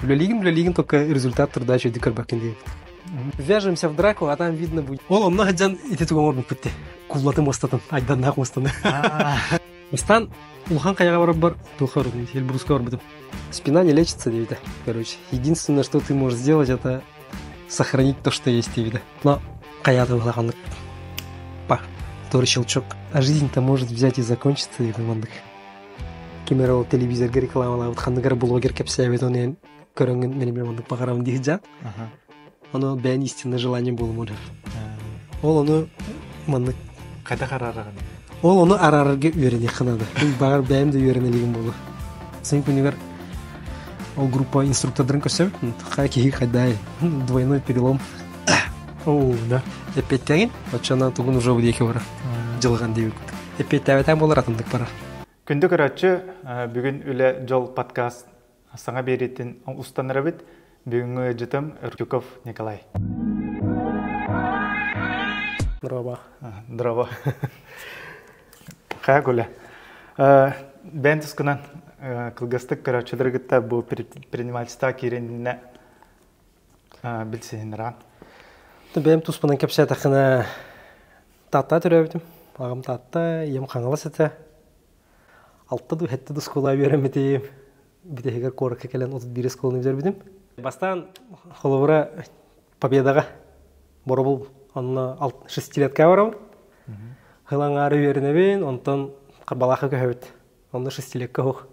Үлэлиигин, үлэлиигин, только результат труда үчүгэйдик көрбөккүн диэбит. Вяжемся в драку, а там видно будет. Ол онно сылдьан ити тугу оҥорбуппут дии. Куллатын муостатын, айданнаах муостаны. Бастаан улахан хайаҕа барарбар туохха барбытым, Эльбруска барбытым. Спина не лечится диэбитэ. Короче, единственное, что ты можешь сделать, это сохранить то, что есть диэбитэ. Но хайаатын улаханнык па, который щелчок. А жизнь-то может взять и закончиться диэбитим маннык. Ким эрэ ол телевизорга рекламалаабыт ханнык эрэ блогер кэпсээбит ону эн көрөҥҥүн мин эмиэ маннык баҕарабын дии сылдьан. Ону бэйэн истинное желание буолумун. Ол ону маннык Хайдах араараҕын? Ол ону араарарга үөрэниэххэ наада. Мин баҕар бэйэм да үөрэнэ илигим буолуо. Сын күнүгэр ол группа инструктордарын көрсөбүт. Хай киһи хайдай двойной перелом. Оо, да. Эппиэттээҥин, оччонон тугун уже диэки барар. Дьылҕан диэбит. Эппиэттээбэтэн буолар атыннык барар. Күндү көрөөччү, бүгүн Үлэ дьол подкаст саҥа биэриитин устанарабыт. Бүгүҥҥү ыалдьытым Ртюков Николай. Здорово. Здорово. Хайа Коля. Бэйэн тускунан кылгастык көрөөччүлэри кытта бу предпринимательство киириннэ билсиһиннэрэн. Бэйэм туспунан кэпсээтэххинэ Таатта төрөөбүтүм. Аҕам Таатта, ийэм Хаҥалас этэ. Алта ду, сэттэ ду оскуола үөрэммитим. Бүтэһигэр куоракка кэлэн 31 оскуоланы бүтэрбитим. Бастаан холобура Победаҕа боробул онно шестилетка барабын. Хыл аҥаары үөрэнэбин, онтон Харбалаахха көһөбүт. Онно шестилетка суох.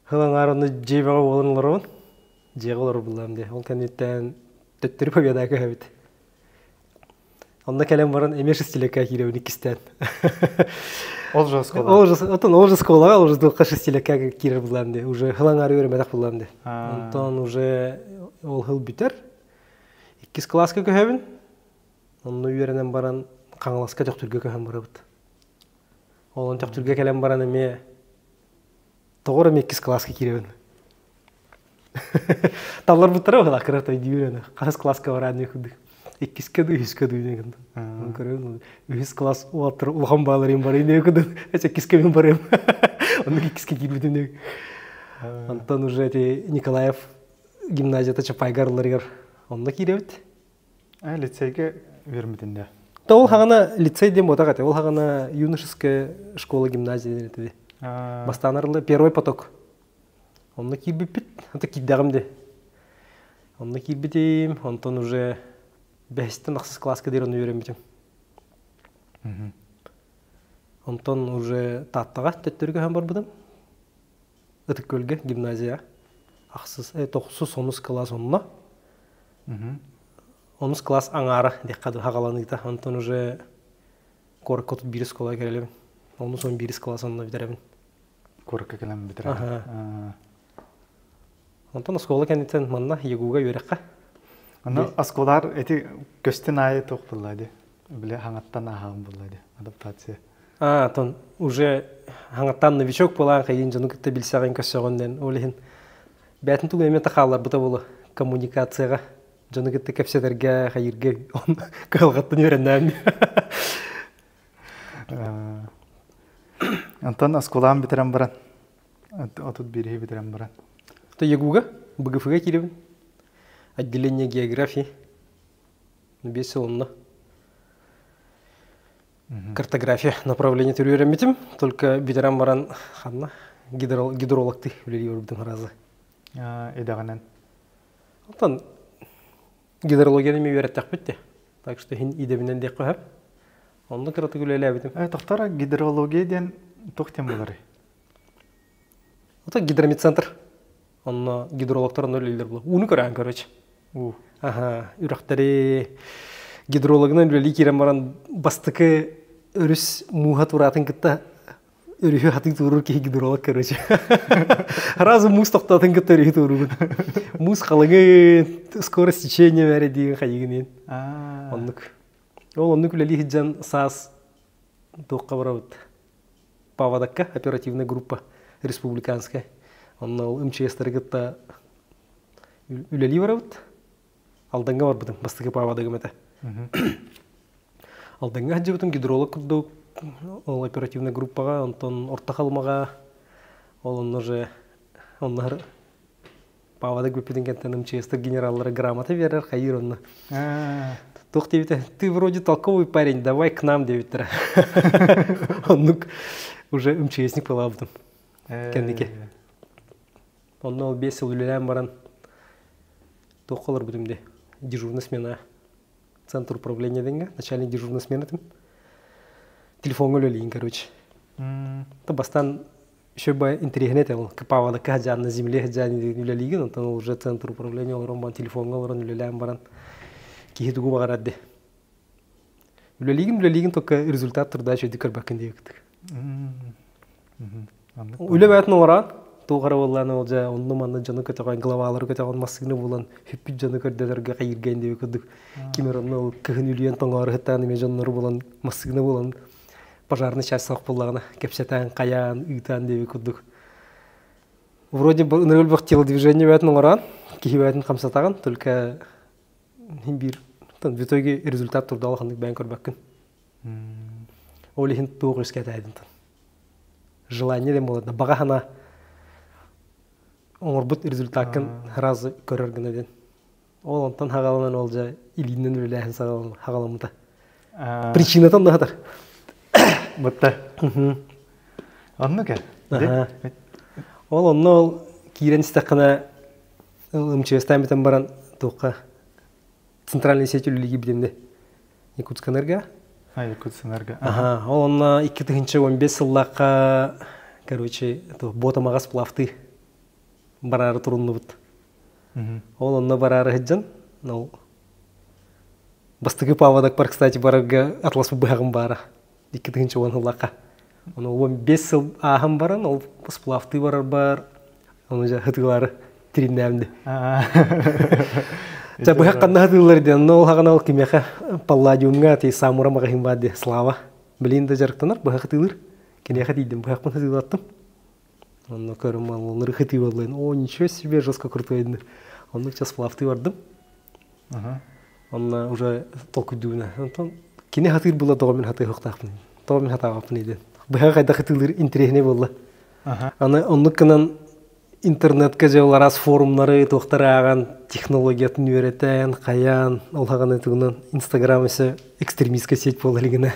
Хыл аҥаар онно дьиэбэҕэ буолан олоробун. Дьиэҕэ олорор буллаам дии. Ол кэнниттэн төттөрү Победаҕа көһөбүт. Онно кэлэн баран эмиэ шестилекка киирэбин иккистээн. Ол же оскуола. Ол же, отон ол же школаҕа, ол же духха шестилекка киирэр буллаам дии. Уже хыл аҥаары үөрэммэтэх буллаам дии. Онтон уже ол хыл бүтэр. Иккис кылааска көһөбүн. Онно үөрэнэн баран Хаҥаласка Төхтүргэ көһөн барабыт. Ол он Төхтүргэ кэлэн баран эмиэ тоҕо эрэ иккис кылааска киирэбин. Талларбыттара быһылаах кыра өйдүүр хаһыс класска бараан курдук. Иккискэ дуу, үһүскэ дуу диэн көрөбүн. Үһүс класс уолаттар улахан бааларым барыйын диэн курдук. Иккискэ мин барыам. Оннук иккискэ киирбитим диэн. Онтон уже эти Николаев гимназията Чапайга арылларыгар онно киирэбит. Лицейгэ үөрмитин да. Ол хаҕана лицей диэн буотах этэ. Ол хаҕана юношеская школа гимназия диэн этэ. Бастаан арыллы первый поток. Онно киирбиппит. Ата киирдэҕим де. Онно киирбитим, онтон уже бэһистэн ахсыс класска диэри онно үөрэммитим. Онтон уже Тааттаҕа төттөрү көһөн барбытым. Ытык Күөлгэ гимназия ахсыс, тохсус, онус кылаас онно. Онус класс аҥаара диэххэ хаҕаланыыта. Онтон уже куоракка 31 оскуола кэлэбин. Онус 11 класс онно бүтэрэбин. Куоракка кэлэн бүтэрэр. Онтон оскуола кэнниттэн манна ЕГУга үөрэххэ. Аны оскуолаар эти көстөн аайы туох булла ди? Биле хаҥаттан ааһаҕын булла ди адаптация. А, тон уже хаҥаттан новичок буолаан хайын дьону кытта билсэҕин көрсөҕүннэн ол иһин бээтин тугу эмиэ хаалларбыта буолу коммуникацияҕа дьону кытта кэпсэтэргэ хайырга кыһалҕаттан үөрэннээн. Онтон оскуолаан бүтэрэн баран 31-и бүтэрэн баран. То ЕГУга БГФга кииребин. Отделение географии. Биэс сыл онно. Картография направление үөрэммитим. Только бүтэрэн баран ханна гидрологты үлэлии барбытым разы. Идэҕинэн. Онтон гидрологияны эмиэ үөрэттэхпит де. Так что иһин идэбинэн диэххэ сөп. Онно кыратык үлэлээбитим. Тохтор гидрология диэн туох диэн буоларый? Это гидромедцентр. Онно гидрологтар онно үлэлииллэр буолар. Ууну көрөөн короче. Уу. Аха, үрэхтэри гидрологынан үлэлии киирэн баран бастакы өрүс мууһа тураатын кытта өрүһү хатыы туоруур киһи гидролог короче. Разу муус тохтоотун кытта өрүһү туоруугун. Муус халыҥын, скорость течения бәрэ диин хайыгын Оннук. Ол оннук үлэлии сылдьан саас туохха барабыт? Паводокка оперативная группа республиканская. Онно ол МЧС-тары кытта үлэлии барабыт. Алдаҥҥа барбытым, бастакы паводогым этэ. Алдаҥҥа сылдьыбытым гидролог курдук ол оперативная группаҕа, онтон Орто Халымаҕа, ол онно уже онно Павада бүппүтүн кэнтэн МЧС-тар генераллара грамота берер хайыр онно. Туох диэбитэ, ты вроде толковый парень, давай к нам диэбиттэрэ. Оннук уже МЧСник буолаабытым кэнники. Онно ол 5 сыл үлэлээн баран туохха олорбутум дии дежурный смена центр управления дэнгэ начальник дежурной смены телефоҥҥа үлэлиин короче. Бастаан еще бы интэриэһинэй этэ ол КПВ-дакка садьаан на земле садьаан үлэлиигин онтон ол уже центр управления олорон баран телефоҥҥа олорон үлэлээн баран киһи тугу баҕарар дии үлэлиигин үлэлиигин только результат труда үчүгэйдик көрбөккүн диэбиттик үлэ бэйэтин олорон туох эрэ буоллаҕына ол дьэ онно-манна дьону көтөҕөн главалары көтөҕөн массыына булан сүппүт дьону көрдөтөргө хайырган диэбит курдук ким эрэ онно ол кыһын үлүйэн тоҥоору сыттаан эмиэ дьоннору булан массыына булан пожарный часть суох буоллаҕына кэпсэтэн хайаан ыытаан диэбит курдук вроде бы ынырык телодвижение бэйэтин оҥорон киһи бэйэтин хамсатаҕын только биир в итоге результат турда улаханнык бэйэн көрбөккүн ол иһин туох үөскэтээтин желание диэн буолар да баҕа санаа оҥорбут результаккын сразу көрөр гына диэн Ол онтон хагаланан ол дьэ илиинэн үлэлээһин хагаламмыта. Причинатан наһатар. Бытта. Онно кэл. Ол онно ол киирэн истэххинэ МЧС-таан бүтэн баран туохха центральный сеть үлэлиги билинни Якутскэнерго. А, Якутскэнерго. Ага, ол онно 2015 сыллаахха короче, ботамаҕас плавты бараары туруннубут. Ол онно бараары сылдьан, ол бастакы паводокпар, кстати, барарга атласпыт быһаҕым баара. 2010 сыллаахха. Ону 15 сыл ааһан баран, ол сплавтыы барарбар, ону дьэ хытыылары тириннээмди. Ча быһах ханна хытыылар диэн, онно ол хаҕана ол кимиэхэ Палладиумҥа ти Самура маҕаһыын баар дии, Слава. Билин да дьарыктанар, быһах хытыылыр. Киниэхэ тиийдим, быһахпын хытыылаттым. Онно көрүм оннук хытыы буоллун. О, ничего себе, жестко крутой. Оннук сейчас сплавтыы бардым. Онно уже толкуйдууна. Онтон кини хатыыр була тоҕо мин хатыахтаахпын. Тоҕо мин хатаабаппын диэн. Быһа хайдах хатыылыыр интэриэһинэй буолла. Аны оннук гынан интернетка дьэ ол араас форумнары туохтары ааҕан технологиятын үөрэтэн, хайаан, ол хаҕаны тугунан Инстаграм өссө экстремистская сеть буола илигинэ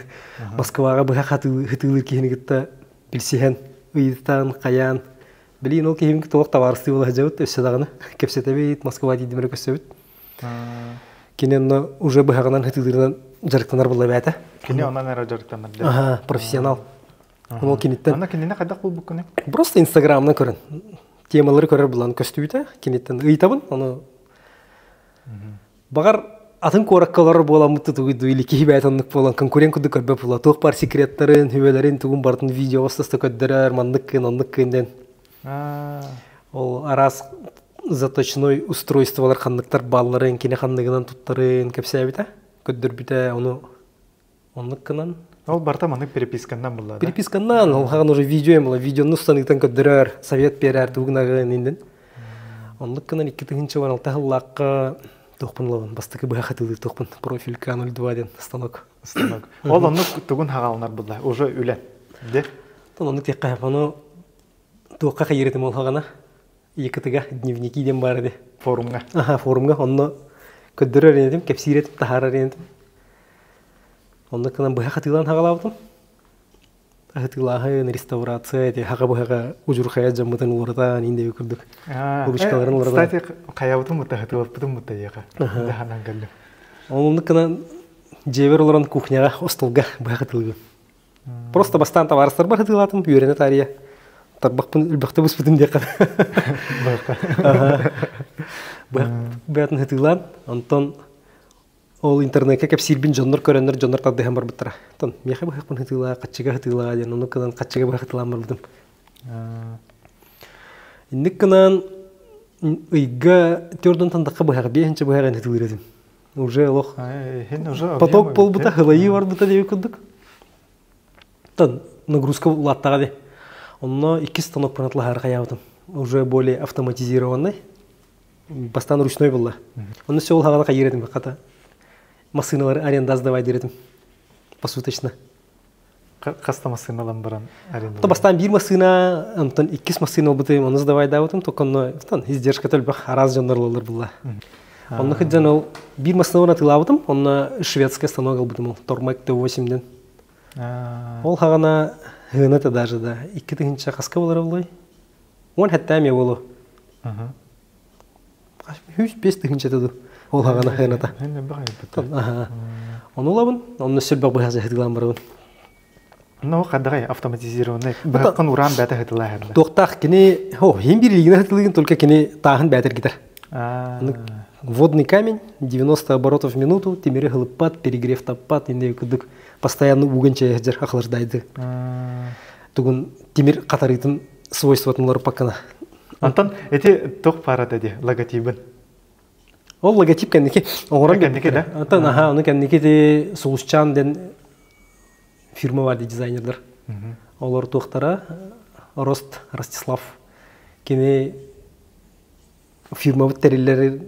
Москваҕа быһа хатыылыыр киһини кытта билсиһэн, ыйытан, хайаан. Билигин ол киһим туох табаарыстыы буола сылдьабыт, өссө даҕаны кэпсэтэбит, Москва тиийдим эрэ көрсөбүт. Кини онно уже быһаҕынан хытыылыырынан дьарыктанар буолла эбээтэ. Кини онон эрэ дьарыктанар дии. Аха, профессионал. Ол киниттэн. Аны кинини хайдах булбуккуный? Просто Инстаграмынан көрөн. Темалары көрөр булан көстүбүтэ. Киниттэн ыйытабын, ону Баҕар, атын куоракка олорор буоламмыт тутугуй дуу или киһи бэйэтэ оннук буолан конкурент курдук көрбөт буолла. Туох баар секреттарын, сүбэлэрин, тугун барытын видеоҕа уста көрдөрөр, маннык кыын, оннук кыын диэн. Ол араас заточной устройстволар ханныктар баалларын, кини ханныгынан туттарын кэпсээбитэ, көрдөрбүтэ, ону оннук гынан. Ол барыта маннык переписканнан буолла да? Переписканнан, ол хаҕан уже видео була, видеону устаныытан көрдөрөр, совет биэрэр, тугунагын индин. Оннук гынан 2016 сыллаахха туохпун ылабын, бастакы быһа хатылыы туохпун, профиль К02 диэн станок. Станок. Ол оннук тугун хаҕаланар булла, уже үлэ. Де? Тон оннук тиэххэ ону туохха хайырытым ол хаҕана ЕКТ-га дневники диэн баар ди. Форумҥа. Аха, форумҥа онно көрдөрөр этим, кэпсиир этим, таһаарар этим. Онно кынан быһа хатыылаан хаҕалаабытым. Хатыылааһын, реставрация, эти хаҕа быһаҕа удьурхайа дьаммытын уларытан индеби курдук. Ручкаларын уларытан. Кстати, хайабытын мутта хатыылаппытын мутта диэхэ. Даһанан кэллим. Оннук кынан дьиэбэр олорон кухняҕа остолга быһа хатыылыгым. Просто бастаан табаарыстарбар хатыылаатым, үөрэнэ таарыйа. Тарбахпын үлбэхтэ буспутум диэххэ. Быһатын хатыылаан, онтон Ол интернеккэ кэпсиирбин дьоннор көрөннөр дьоннор тардыһан барбыттара. Оттон миэхэ быһахпын хытыылаа, хаччыга хытыылаа диэн оннук гынан хаччыга быһах хытылаан барбытым. Инник гынан ыйга төрдөн тандахха быһах биэһинчэ быһах хытылыыр этим. Уже олох поток буолбута, хылайыы барбыта диэби курдук. Тон нагрузка улааттаҕа ди. Онно иккис станок панатлаһар хаябытым. Уже более автоматизированный. Бастаан ручной буолла. Онно все ол хаҕана хайыыр этим хата. Массыыналары аренда сдавай диир этим. Посуточно. Хаста массыына ылан баран арендалаан? То бастаан биир массыына, онтон иккис массыына ылбытым, ону сдавайдаабытым, только онно издержката элбэх араас дьоннор ылаллар булла. Онно сылдьан ол биир массыынабын атыылаабытым, онно шведская станок ылбытым ол Тормак Т8 ден. Ол хаҕана хыната даже да 2000 хаска болар болой. Он хэттэм эмиэ болу. 105 тыһыынчата ду ол хаҕана хыната. Ону ылабын, онно сүрбэх быһа сыһытылаан барабын. Ну, хадагай автоматизированный. Быһаккын уран бәтэ хытылаа Туохтаах кини, о, хин бир илигин хытылыгын, только кини тааһын бәтер гитар. Водный камень, 90 оборотов в минуту, тимири хылыппат, перегрев таппат, инде кудук постоянно угон чайы охлаждайды. Тугун тимир катарытын свойствотын лорпаккана. Антон, эти туох парата ди логотибын? Ол логотип кэнники оҥорон Кэнники да? Антон, аха, ону кэнники ти Сулусчан ден фирма бар дизайнерлер. Олор туохтара Рост Ростислав кини фирмабыт тэриллэрин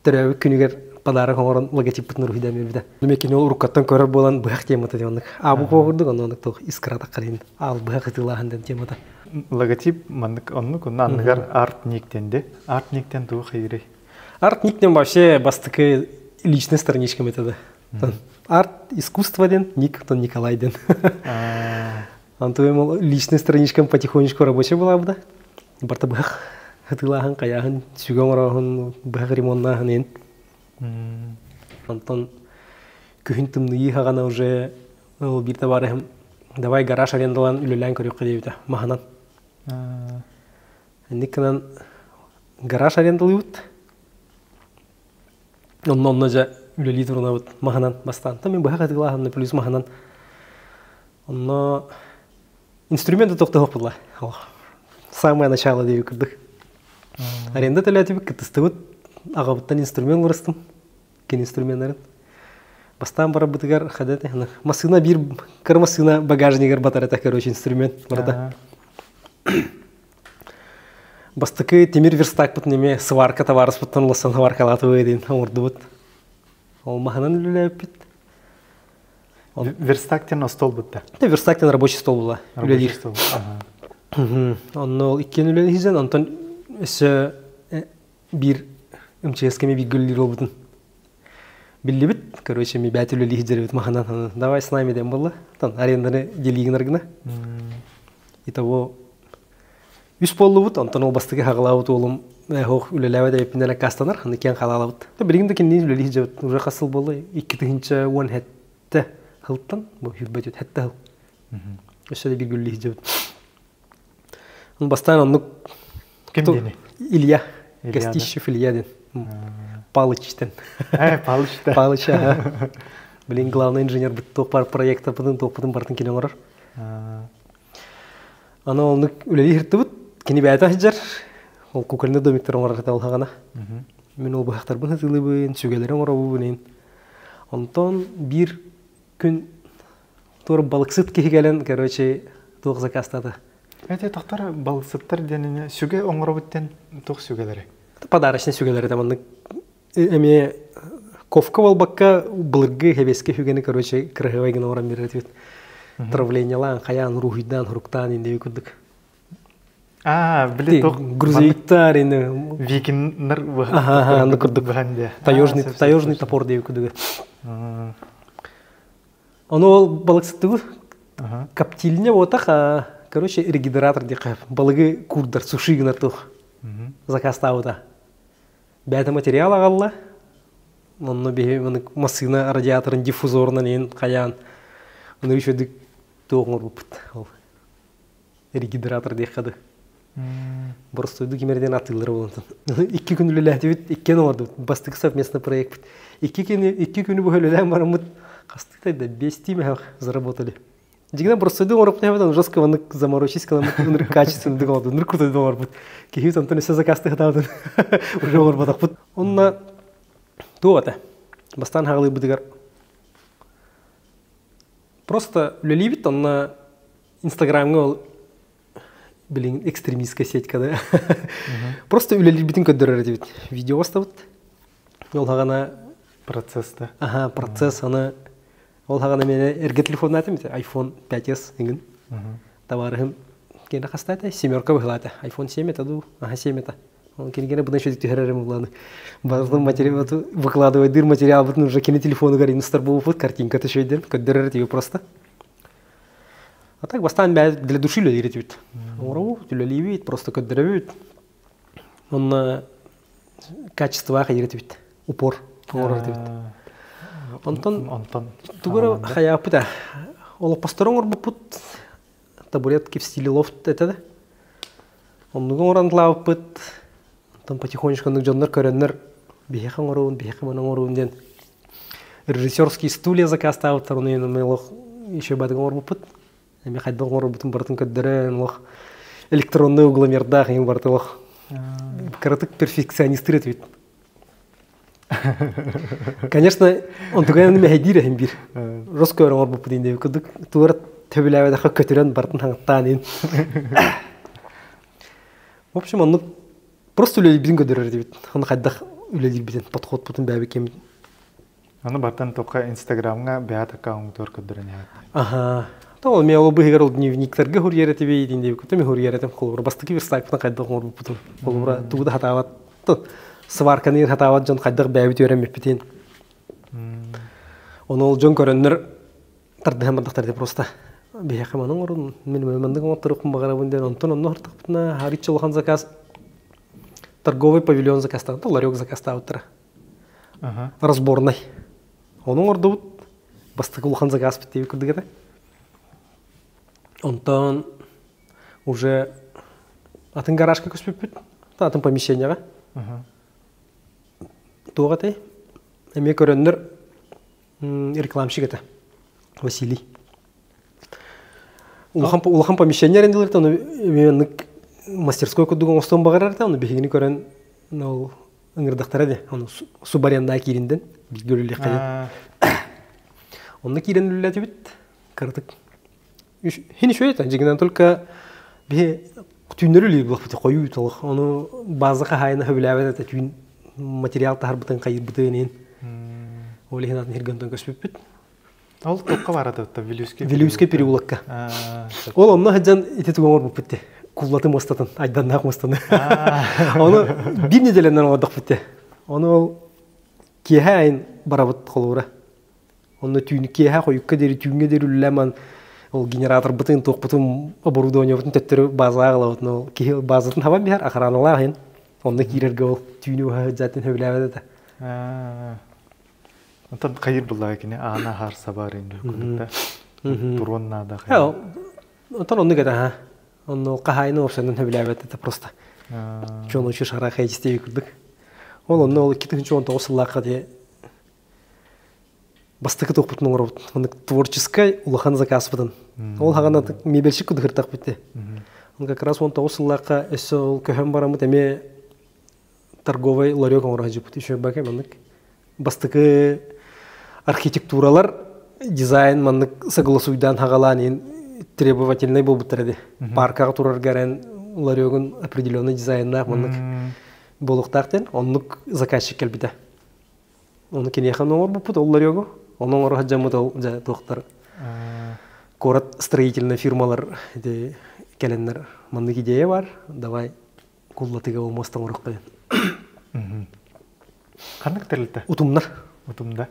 төрөөбүт күнүгэр подарок оҥорон логотиппытын уруһуйдаан биэрбитэ. Мен кини ол уруккаттан көрөр буолан быһах темата диэн оннук. Аабы курдук онно оннук туох искра таххарин аал быһах ытыылааһын диэн темата. Логотип маннык оннук онно анныгар арт-ник денди. Арт-никтен тугу хайырый? Арт-ник диэн вообще бастакы личный страничкам это да. Арт искусство ден, ник тон Николай ден. Антон личный страничкам потихонечку рабочая была бы да. Барта быһах хатыылааһын, хайааһын, сүгэ оҥорооһун, быһах ремоннааһын ин. Онтон күһүн тымныйыы хаҕана уже ол биир табаарыһым давай гараж арендалаан үлэлээн көрүөххэ диэбитэ маһынан. Инник гынан гараж арендалыыбыт. Онно онно дьэ үлэлии турунабыт маһынан бастаан. Мин быһах хатыылааһынна плюс маһынан. Онно инструмент да тохтоһох Самое начало диэби курдук. Аренда төлөөтүбүт, кыттыстыбыт. Аҕабыттан инструмент уларыстым. Кини инструменнарын. Бастаан барарбытыгар хадат массыына биир кыра массыына багажнигар батар этэ короче инструмент барыта. Бастакы тимир верстакпытын эмиэ сварка табаарыспыттан улассан сваркалаатыбыт диэн оҥордубут. Ол маһынан үлэлээбиппит. Верстак диэн остуол бутта. Верстак диэн рабочий стол була. Үлэлиир. Онно ол иккиэн үлэлиһизэн, онтон өссө биир МЧС-кэми бииргэ үлэлиир буолбутун биллибит. Короче, ми бэт үлэлиһи маһынан давай с нами диэн буолла. Тон аренданы делигин аргына. Итого үс буоллубут, онтон ол бастакы хаҕалаабыт уолум хоох үлэлээбэт эбиппинэн аккаастанар, аны киэн халаалабыт. Билигин да кинини үлэлии сылдьабыт. Уже хас сыл буолла? 2017 сылтан, бу хүрбэт хэтте сыл. Өссө да бииргэ үлэлии сылдьабыт. Бастаан оннук Ким диэни? Илья. Костищев Илья диэн. Палычтан. Палычта. Палыч, ага. Блин, главный инженер бит туох бар проектапытын, туохпутун бартын кини оҥорор. Аны оннук үлэлии сыртыбыт, кини бэйэтэ сылдьар, ол кукольный домиктар оҥорор этэ ол хаҕана. Мин ол быһахтарбын сытыылыыбын, сүгэлэри оҥоробун. Онтон биир күн туор балыксыт киһи кэлэн, короче, туох заказтаата. Эти тохтор балыксыттар диэнине сүгэ оҥоробут диэн туох сүгэлэри? Подарочный сүгэлэри там оннук эмиэ ковка буолбакка былыргы хэбиэскэ хүгэни короче кыраһыабай гына оҥорон биэрэр этибит. Травлениялаан, хайаан, уруһуйдаан, хуруктаан индеби курдук. А, били туох грузовиктар ини викиннар аны курдук таежный таежный топор диэби курдук. Ону ол балыксыттыбы коптильня буотах, короче, регидратор диэхэ балыгы курдар, суши гынар туох заказтаабыта. Бэйэтэ материал аҕалла. Онно биһи массыына радиаторын диффузорунан иһин хайаан ону үчүгэйдик туох оҥорбуппут ол регидратор диэххэ дыы. Боростуойдук кимэрден атыылара буолан икки күн үлэлээтибит, иккиэн оҥордубут. Бастакы совместный проектпыт. 2 күнү быһа үлэлээн бараммыт хастыы да бестии мөһөх заработали. Дьиҥинэн боростуойдук оҥороппут эбэтэн жестко маннык заморочись кыламмыт ынырык качественныйдык оҥордум, ынырык курдук оҥорбут. Киһибит онтон өссө заказтыы сатаабытын уже оҥорботохпут. Онно туох этэ? Бастаан хаҕалыырбытыгар просто үлэлиибит, онно Инстаграмҥа ол билин экстремистская сетька да. Просто үлэлиирбитин көрдөрөр этибит. Видео бастабыт. Ол хаҕана процесс да. Ага, процесс аны. Ол хаҕана миэнэ эргэ телефоннаатым ити iPhone 5s иҥин. Табаарыһым киэнэ хастаата? Семерка быһылаата. iPhone 7 это дуу? Аха 7 это. Ол кинигene бына шөдүк түһэрэрим буланы. Барытын материал выкладывайдыр материалбытын уже кини телефонугар инстар буолбут картинката шөйден көрдөрөр этиги просто. А так бастаан бээ для души үлэлиир этибит. Оҥоробут, үлэлиибит, просто көрдөрөбүт. Онно качествоҕа хайыр этибит. Упор оҥорор этибит. Онтон Онтон тугу эрэ хайааппыт аа. Олоппостору оҥорбуппут табуретки в стиле лофт этэ да. Оннугу оҥорон ылаабыппыт. Онтон потихонечку оннук дьоннор көрөннөр биһиэхэ оҥоруун, биһиэхэ маны оҥоруун диэн режиссерские стулья заказтаабыттар, ону олох еще бадыга оҥорбуппут. Эми хайдах оҥорбутун барытын көрдөрөн, олох электронный угломердаах эҥин барыта олох кыратык перфекционистыр этибит. Конечно, онтугайаны мэһэйдиир эһин биир. Рос көрөн оҥорбуппут индеби курдук туора төбүлээбэтэххэ көтүрэн барытын хаҥаттаан иин. В общем, оннук просто үлэлиирбитин көрдөрөр этибит. Аны хайдах үлэлиирбитин, подходпутун бэйэбит кэммит. Аны бартан тоққа Инстаграмҥа бэйэт аккаунтугар көрдөрөн иһэт. Аха. То ол мен ол быһыгар ол дневниктарга хуруйар этибит диэн кутум хуруйар этим холобура бастакы верстакпытын хайдах оҥорбуппутун холобура тугу да хатаабат сварканы хатаабат дьон хайдах бэйэбит үөрэммиппитин ону ол дьон көрөннөр тардыһан бардахтар просто биһиэхэ манан оҥорун мин маннык оҥотторукпун баҕарабын диэн онтон онно хартахпытына харичча улахан заказ торговый павильон заказтаабыт ларек заказтаабыттара разборнай ону оҥордубут бастакы улахан заказпыт диэбит курдук этэ онтон уже атын гаражка көспүппүт атын помещениеҕа туох этэй эмиэ көрөннөр рекламщик этэ Василий улахан улахан помещение арендалар ону эмиэ мастерской курдук оҥостуон баҕарар этэ ону биһигини көрөн ол ыҥырдахтара дии ону субаренда кииринден бииргэ үлэлиэххэ диэн онно киирэн үлэлээтибит кыратык хин үчүгэй этэ дьиҥинэн только биһи түүннэри үлэлиир буоллахпыт хойуу толох ону база хаһаайына сөбүлээбэт этэ түүн материал таһарбытын хайырбытын иһин ол иһин атын сиргэ көспүппүт Ол токко бара да Вилюйский Вилюйский переулокка. Ол онно сылдьан ити тугу оҥорбуппут дии. Куллаты муостатын, айданнаах муостаны. Ону биир неделянан оҥордохпут дии. Ону ол киэһэ айын барабыт холуура. Онно түүн киэһэ хойукка диэри түүҥҥэ диэри үллэман ол генераторбытын, туохпутун, оборудованиебытын төттөрү базаҕа аҕалабыт. Ол киһи базатын хабан биһэр, охраналаах иһин. Онно киирэргэ ол түүнү уһа сылдьаатын сөбүлээбэт этэ. Онтон хайыр буллаҕа кини аана аһаар сабаар инде курдук туруон наада хайыр. Онтон оннук этэ ха. Онно хаһаайын уопсайынан сөбүлээбэт это просто. Чон учу шара хайдистеби курдук. Ол онно ол 2019 сыллаахха дии бастакы туохпутун оҥоробут. Оннук творческай улахан заказпытын. Ол хаҕана мебельщик кудуһуртахпыт дии. Как раз 19 сыллаахха өссө ол көһөн бараммыт эмиэ торговый ларек оҥоро сылдьыбыт еще бака маннык бастакы архитектуралар дизайн маннык согласуйдаан хагалаан иһин требовательный буолбуттар эди паркаҕа турарга эрэн ларегун определенный дизайннаах маннык буолуохтаах диэн оннук заказчик кэлбитэ ону киниэхэ оҥорбуппут ол ларегу ону оҥоро сылдьаммыт ол дьэ туохтар куорат строительный фирмалар ити кэлэннэр маннык идея бар давай куллатыга ол муоста оҥоруохха диэн. Ханнык тэрилтэ? Утумнар. Утумда.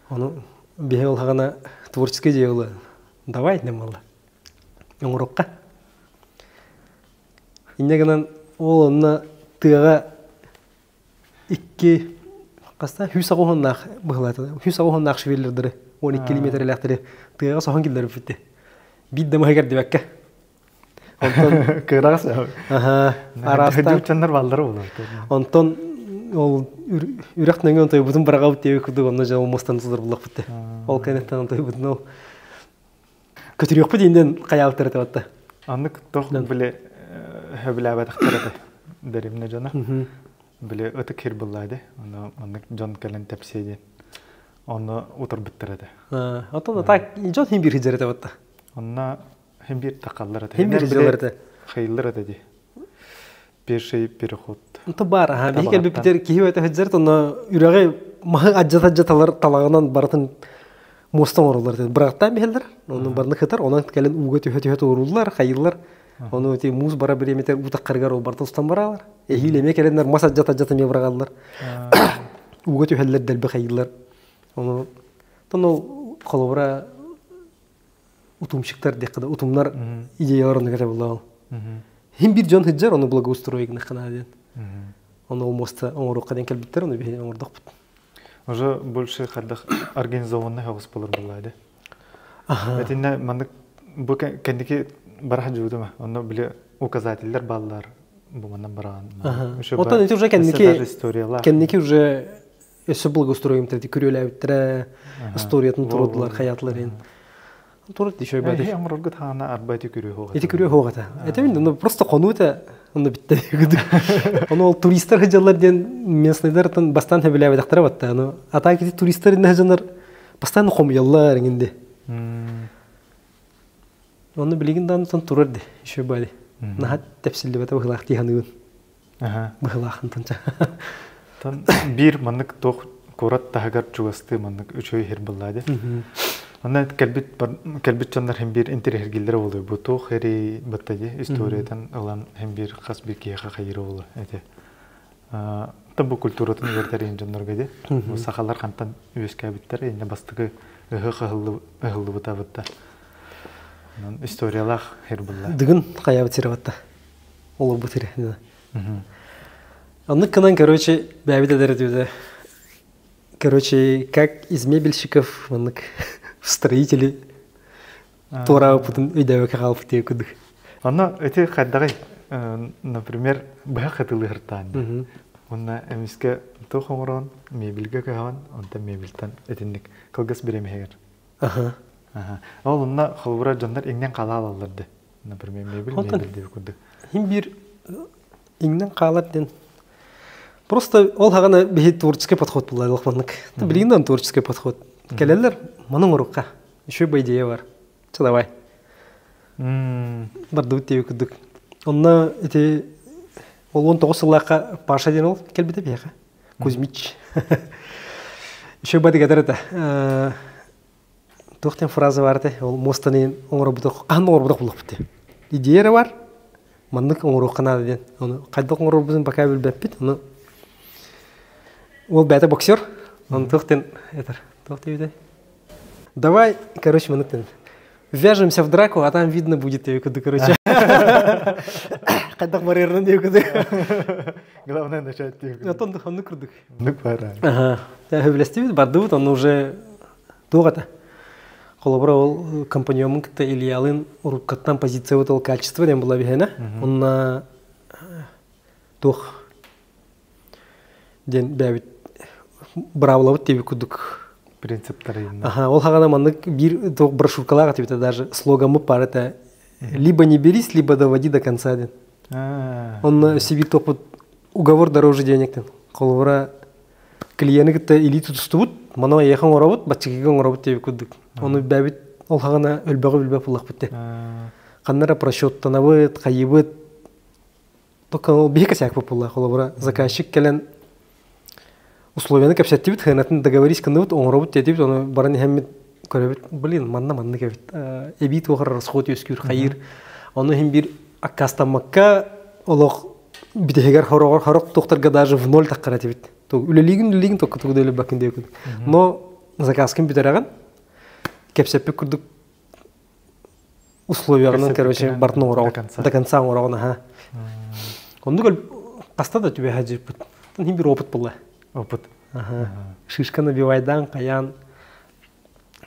Ону биһи ол хаҕана творческий дьыала давай диэн буолла. Оҥоруохха. Инньэ гынан ол онно тыаҕа икки хаста хүс оҕуһуннаах быһылаата. Хүс оҕуһуннаах швеллердары 12 миэтэрэлээхтэри тыаҕа соһон киллэрбиппит. Биир да маһы кэрдибэккэ. Онтон кыраҕас араастаан дьоннор бааллара буолар. Онтон ол үрэх нөҥүө онтойбутун быраҕабыт диэби курдук онно дьэ мустан сылдьар буллахпыт. Ол кэнниттэн онтойбутун ол көтүрүөхпүт ииннэн хайаабыттар этэ батта. Аннык тох били хөбүлээбэтэхтэр этэ дэримнэ дьоно. Били ытык хир буллаады. Ону маннык дьон кэлэн тэпсиэ диэн. Онно утарбыттар этэ. Оттон так дьон хин бир хиджер этэ батта. Онно Хин биир тахаллар этэ. Хин биир дьыллар этэ. Хайыллар этэ дии. Пеший переход. Онто баар аха биһи кэлбиппитер киһи өтө сылдьар онно үрэҕи маһы адьата-адьаталар талаҕынан барытын Муоста оҥороллор этэ. Бырахтаан биһэллэр, ону барыны кытар, онон кэлин ууга түһэ-түһэ туорууллар, хайыыллар. Ону ити муус бара бириэмэтэ уу таххарыгар ол барыта устан бараалар. Эһиил эмиэ кэлэннэр мас адьат-адьат эмиэ быраҕаллар. Ууга түһэллэр, дэлби хайыыллар. Ону тон ол холобура утумщиктар диэххэ да утумнар идеялар оннук этэ буолла ол. Хим бир дьон сылдьар, ону благоустрой гынаххына диэн. Ону ол муоста оҥоруохха диэн кэлбиттэр, ону биһиги оҥордохпут. Уже больше хайдах организованный хаҕыс болар буолла Этинне маннык бу кэнники бараха дьуутума. Онно били указателлер бааллар бу манан бараан. Оттон ити уже кэнники кэнники уже өссө благоустроим тети күрүөлээбиттэрэ историятын турудулар хаятылар ин. Турут еще бады. Оҥороргут хаана арба ити күрүө хоҕата. Ити күрүө хоҕата. Это ну просто хонуу это онно битте. Ону ол туристар хыдьаллар диэн местныйдартан бастаан хөбүлээбэтэхтэрэ батта. Аны а так ити туристар инне хыдьаннар постоянно хомуйаллар иҥинди. Онно билигин даанытан турар ди еще бали. Наһаа тэпсиллибэтэ быһылаах дии саныыбын. Быһылаахын тонча. Тон биир маннык туох куорат таһыгар чугастыы маннык үчүгэй иһэр буоллаа дии. Онно кэлбит кэлбит дьоннор хин биир интэриэһиргииллэрэ буолуо. Бу туох эрий батта дии историятын ылан хин биир хас биир киһиэхэ хайыыра буолуо эти. Та бу культуратын үөрэтэр иһин дьоннорго дии. Бу сахалар хантан үөскээбиттэр иннэ бастакы ыһыах ыһыллыбыта бытта. Онон историялаах хир булла. Дыгын хайаабыт сирэ батта. Олорбут сирэ. Оннук гынан, короче, бэйэбит эдэр этибит. Короче, как из мебельщиков, маннык строители туораабыппытын өйдөөбөккө хаалбыт диye курдук. Онно ити хайдаҕый, например, быһах хатылыһыртаан. Уонна эмискэ туох оҥорон, мебельгэ көһөҕөн, онтон мебельтэн итинник кылгас бириэмэһигэр. Аха. Ол онно холобура дьоннор иҥнэн халаалаллар да. Например, мебель, мебель диэбит курдук. Хин биир иҥнэн хаалар диэн просто ол хаҕана биһи творческий подход буолла маннык. Билигин творческий подход. Кэлэллэр манын урукка. Еще бы идея бар. Чэ давай. Бардыбыт диэбит курдук. Онно ити ол 19 сыллаахха Паша диэн ол кэлбитэ биһиэхэ. Кузьмич. Еще бы дигэтэр это. Туох диэн фраза бар этэ, ол муостаны оҥорбутах, хаһан оҥорбутах буллахпыт дии. Идея эрэ бар, маннык оҥоруохха наада диэн. Ону хайдах оҥорорбутун пока билбэппит. Ону ол бэйэтэ боксер, ону туох диэн этэр, туох диэбитэй? Давай, короче, маннык диэн. Ввяжемся в драку, а там видно будет, диэбит короче. Хайдах барыарынан диэбит Главное начать диэбит. Онтон оннук курдук. Оннук бара. Ага. Сөбүлэстибит, бардыбыт, онно уже туох это? Холобура ол компаньоммун кытта Ильялын уруккаттан позициябыт ол качество диэн була биһэнэ. Онно туох диэн бэйэбит быраабылабыт диэбит курдук принциптары Ага, ол хаҕана маннык биир туох брошюркалаах этибит даже слогаммыт баар этэ либо не берись, либо доводи до конца диэн. Онно өссө биир туохпут уговор дороже денег диэн. Холобура клиени кытта илии тутустубут, маны эйиэхэ оҥоробут, баччыгыга оҥоробут диэбит курдук. Ону бэйэбит ол хаҕана өлбөҕү билбэт буоллахпыт дии. Ханна эрэ просчеттанабыт, хайыыбыт. Только ол биһи косяк буолла. Холобура, заказчик кэлэн условияны кэпсэттибит, хыанатын договорись гынныбыт, оҥоробут диэтибит, ону баран иһэммит көрөбүт, блин, манна маннык эбит. Эбии туох расход үөскүүр, хайыыр. Ону иһин биир аккаастаммакка олох бүтэһигэр хороҕор хорох туохтарга даже в ноль таххара этибит. Үлэлиигин үлэлиигин tokkо тугу да үлэлбэккин диэкин. Но заказкын бүтэрэҕин, кэпсэппит курдук условияҕынан, короче, бартын оҥороҕун. До конца оҥороҕун, аха. Оннук хаста да түбэһэ дьыппыт. Хин бир опыт буолла. Опыт. Аха. Шишка набивайдан, хайаан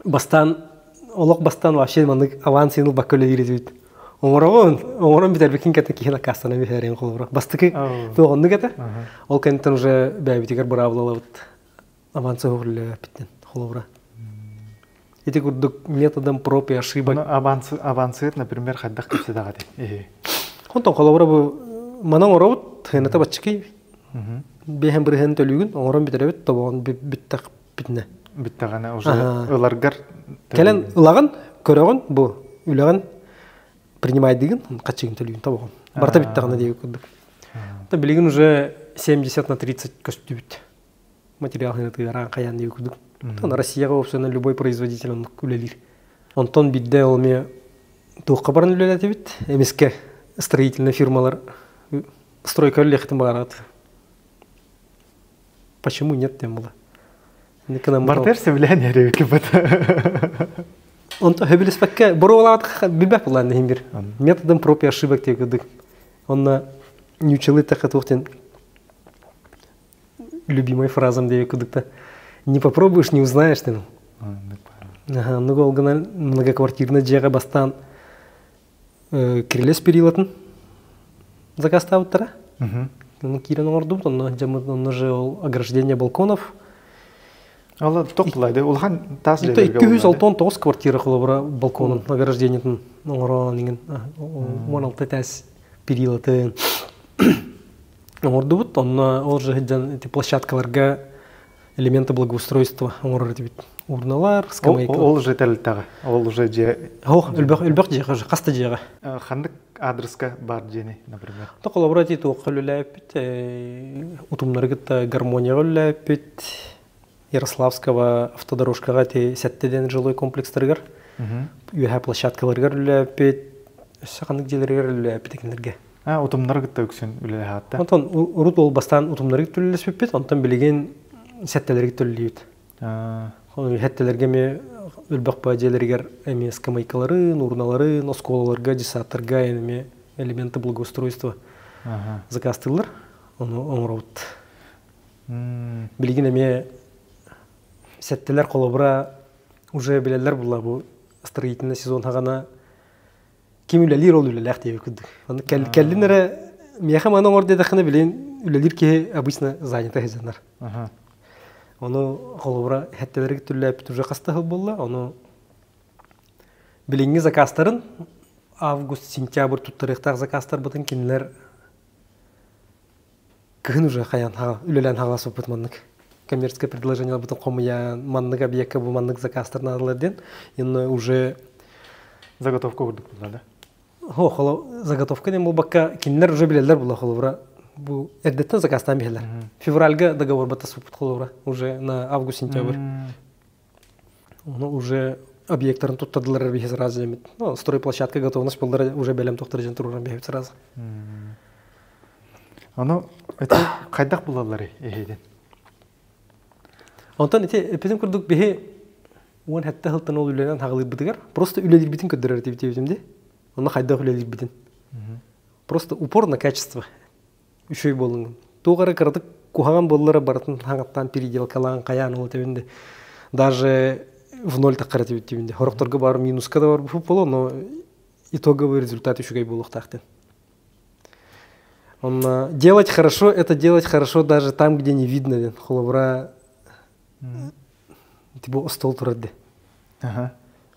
бастаан олох бастаан вообще маннык аванс ылбакка үлэлиир этибит. Оҥороҕун, оҥорон бүтэрбиккин кытта киһи накаастана биһэрин холобура. Бастакы туох оннук этэ. Ол кэнниттэн уже бэйэбитигэр быраабылалабыт аванс үлэлээбиппиттэн холобура. Ити курдук методом проб и ошибок. Аванс, авансыт, например, хайдах кэпсэтэҕит? Онтон холобура бу манан оҥоробут, хыаната баччыкый бэһэн бырыһын төлүүгүн, оҥорон бүтэрэбит, тобоҕун бүттэх бүтүнэ. Бүттэҕинэ уже ыларгар кэлэн ылаҕын, көрөҕүн, бу үлэҕин принимайдыгын, хаччыгын төлүүгүн тобоҕун. Барыта бүттэҕинэ диэбит курдук. Билигин уже 70 на 30 көстүбүт. Материал ханатыгараан хайаан диэбит курдук. Онтон Россияҕа вообще любой производитель оннук үлэлиир. Онтон биирдэ ол эмиэ туохха баран үлэлэтибит. Эмискэ строительный фирмалар стройка үлэлиэхтин баҕараат. Почему нет диэн була. Бартер сөбүлээн эрэ бит. Онто хөбүлэспэккэ боруолаатах билбэт булаан иһин бир. Методом проб и ошибок диye курдук. Онно ньучалы тэхэ туох диэн любимой фразам диye курдук Не попробуешь, не узнаешь ден. Ага, ну ол гынан многоквартирный дьиэҕэ бастаан кирилес перилатын заказтаабыттара. Ну, киирэн оҥордубут, онно дьаммыт онно же ол ограждение балконов. Алла тоқлайды, улахан тас Это 269 квартира холобура балконун ограждениетын оҥорон иҥин 16 тас перилатын оҥордубут. Онно ол же сылдьан эти площадкаларга элементы благоустройства оҥорор этибит. Урналар, скамейкалар. Ол уже тэлтэҕэ. Ол уже дьиэ. Ох, элбэх элбэх дьиэҕэ уже хаста дьиэҕэ. Ханнык адреска бар дьиэни, например? Холобура ити туохха үлэлээппит, утумнары кытта гармонияҕа үлэлээппит, Ярославского автодорожкаҕа ити сэттэ диэн жилой комплекстарыгар, үөһэ площадкаларыгар үлэлээппит, өссө ханнык дьиэлэригэр үлэлээппит экиннэргэ. А, утумнары кытта үксүн үлэлэһээтте. Онтон урут ол бастаан утумнары кытта үлэлэспиппит, онтон билигин сэттэлэри кытта үлэлиибит. Сэттэлэргэ эмиэ өлбөх дьиэлэригэр эмиэ скамейкаларын, урналарын, оскуолаларга, детсадтарга эмиэ элементы благоустройства заказтыыллар. Ону оҥоробут. Билигин эмиэ сэттэлэр холобура уже билэллэр була бу строительный сезон хаҕана ким үлэлиир ол үлэлээх диэбит курдук. Аны кэллин эрэ миэхэ маны оҥор диэтэххинэ билин үлэлиир киһи обычно занята сылдьанар. Ону холобура хэттэлэриг түллээппит уже хаста сыл буолла. Ону билиҥҥи заказтарын август, сентябрь туттарыахтаах заказтарбытын кинилэр кыһын уже хайан үлэлээн хааласыппыт маннык коммерческое предложение бытын хомуйан маннык объекка бу маннык заказтар наадалар диэн инна уже заготовка курдук була да хо холо заготовка диэн буолбакка кинилэр уже билэллэр була холобура бу эрдэттэн заказтаан биһэлэр февральга договор баттаспыт холобура уже на август сентябрь ону уже объекттарын туттардылар биһи сразу демит ну стройплощадка готовность боллар уже бэлэм тохтор дьэн туруран биһи сразу Ону ити хайдах булалларый эһиги? Онтон ити эппитим курдук биһи 17 сылтан ол үлэнэн хаҕылыырбытыгар просто үлэлиирбитин көрдөрөр этибит диэбитим дии. Онно хайдах үлэлиирбитин. Просто упор на качество. Үчүгэй буолуҥ. Туох эрэ кыратык куһаҕан буоллара барытын хаҥаттаан переделкалаан хайаан ол этебин де. Даже в ноль таххар этибит диибин де. Хорохторго бар минуска да бар буолуо, но итоговый результат үчүгэй буолуохтаах диэн. Он делать хорошо, это делать хорошо даже там, где не видно диэн. Холобура, бу остуол турар дии.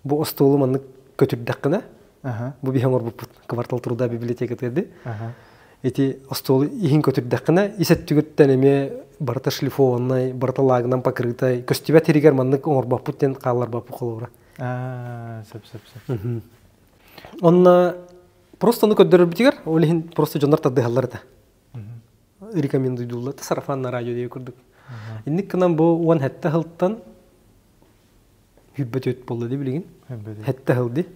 Бу остуолу маннык көтүрдэххинэ, бу биһи оҥорбуппут квартал труда библиотекатыгар дии. Ити остуолу иһин көтүрдэххинэ, ис өттүгүттэн эмиэ барыта шлифованнай, барыта лагынан покрытай, көстүбэт сиригэр маннык оҥорбоппут диэн хаалларбаппыт холобура. Сөп, сөп, сөп. Онно просто ону көрдөрөрбүтүгэр, ол иһин просто дьоннор тардыһаллар этэ. Рекомендуйдууллар сарафан на радио диye курдук. Инник гынан бу 17 сылтан хүрбэт өт буолла дии билигин. Хэтте сыл дии.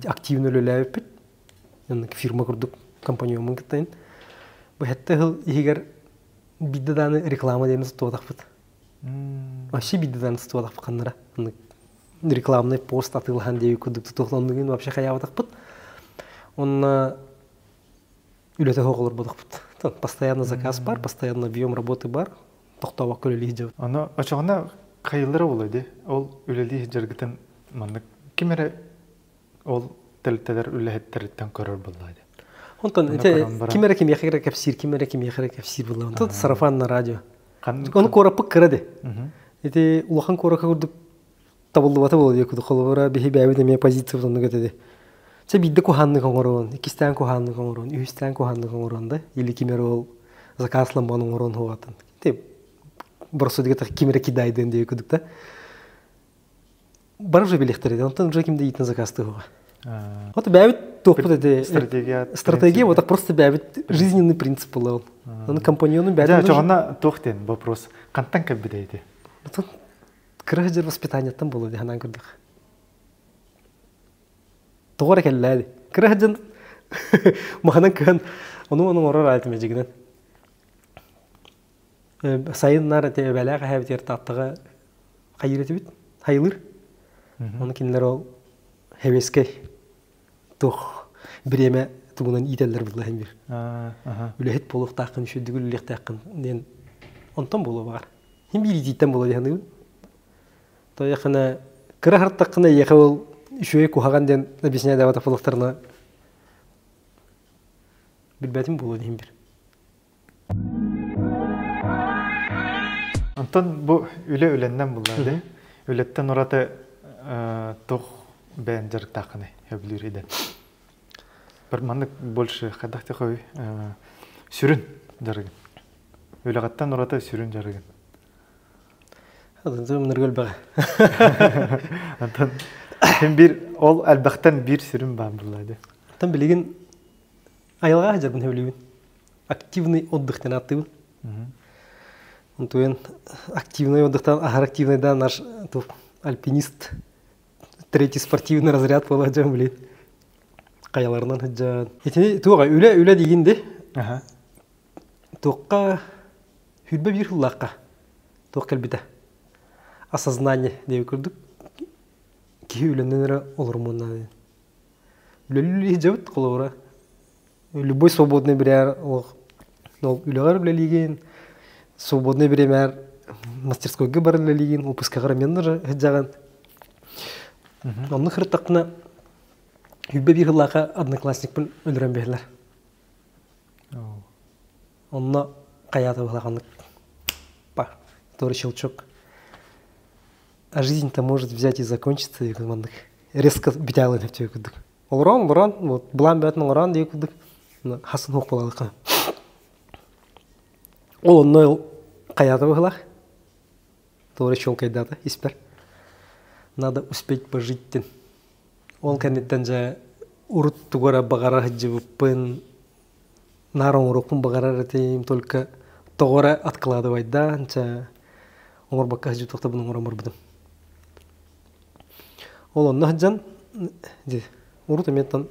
Активно үлэлээбиппит. Фирма курдук компаньоммун кыттайын. Бу хэтте сыл иһигэр биирдэ дааны реклама диэн туотахпыт. Вообще биирдэ дааны туотахпыт ханнара. Рекламный пост атыылаһан диэби курдук тутуохланныгын вообще хайаабатахпыт. Онно үлэтэ суох олорботохпут. Постоянно заказ бар, постоянно объем работы бар. Тохтообокко үлэлии сылдьабыт. Ону очоҕуна хайыллара буолуо дии. Ол үлэлии сылдьаргытын маннык ким эрэ ол тэрилтэлэр үлэһиттэриттэн көрөр буоллаа дии. Онтон ити ким эрэ кимиэхэ эрэ кэпсиир, ким эрэ кимиэхэ эрэ кэпсиир буолла. Онтон сарафан на радио. Ону куораппыт кыра ди. Ити улахан куоракка курдук табыллыбата буолуо диye курдук холобура биһи бэйэбит эмиэ позициябыт оннук этэ Чэ биирдэ куһааннык оҥоруон, иккистээн куһааннык оҥоруон, үһүстээн куһааннык оҥоруон да, или ким эрэ ол заказламман оҥоруон хугатын. Ти просто дигэтэх ким эрэ кидайдыан диye курдук да. Бары уже билиэхтэрэ, онтон уже ким да иитин заказтыһуга. Вот бэйэбит туохпут эти стратегия стратегия вот так просто бэйэбит жизненный принцип буолла ол. Оны компаньону бэйэбит. Дьэ, чоҕуна туох диэн вопрос. Хантан кэлбитэ ити? Кыра сылдьар воспитаниеттан буолуо дии санаан көрдөх. Тоҕо эрэ кэллээ дии. Кыра сылдьан маһынан кыһан ону-маны оҥорор аайтым эдьигинэн. Сайын наар эти эбэлээх эһээбитигэр Тааттаҕа хайыыр этибит, хайылыыр. Ону кинилэр ол хэбиэскэй туох бириэмэ тугунан иитэллэр булла иһин биир. Үлэһит буолуохтааххын, үчүгэйдик үлэлиэхтээххин диэн онтон буолуо баҕар. Хин биир иитииттэн буолуо дии саныыбын. Тоойоххуна кыра хартаххына эйиэхэ ол үчүгэй куһаҕан диэн объясняйдаабатах буоллахтарына билбэтим буолуо диһин бир. Онтон бу үлэ үлэннэн булла дии. Үлэттэн ураты туох бэйэн дьарыктааххыный сөбүлүүр идэн? Бір маннык больше хайдах тихой сүрүн дьарыгын. Үлэҕиттэн ураты сүрүн дьарыгын. Ыныргы элбэҕэ. Онтон син биир ол элбэхтэн биир сүрүн баар буолла дии. Оттон билигин айылҕа сылдьарбын сөбүлүүбүн. Активный отдых диэн ааттыыбын. Онтуйан активный отдыхтан аһар активный да наш альпинист третий спортивный разряд буола сылдьан блин. Хайаларынан сылдьан. Итини туоҕа үлэ үлэ диигин ди. Туохха 21 сыллаахха туох кэлбитэ осознание диэби курдук киһи үлэнэн эрэ олорумуон үлэлии сылдьабыт холобура любой свободный бириэр ол үлэҕэр үлэлиигин свободный бириэмээр мастерскойга баран үлэлиигин выпускаҕар эмиэ сылдьаҕын оннук сырыттахпына 21 сыллаахха одноклассникпын өлөрөн биһилэр Онно хайаата быһалааханнык па, который щелчок. А жизнь-то может взять и закончиться деген маннык резко бүтэ алын курдук. Олорон, олорон, вот былаан бөтүн олорон дии курдук хасын хуох буолалыка. Ол онно хайаата быһалаах. Туора щелкайдаата испэр. Надо успеть пожить дин. Ол кэнниттэн дьэ урут тугу эрэ баҕара сылдьыбыппын наар оҥоруохпун баҕарар этим, только тоҕо эрэ откладывайдаан, чэ оҥорбокко сылдьыбытахтарбын оҥорон барбытым. Ол онно сылдьан урут эмиэ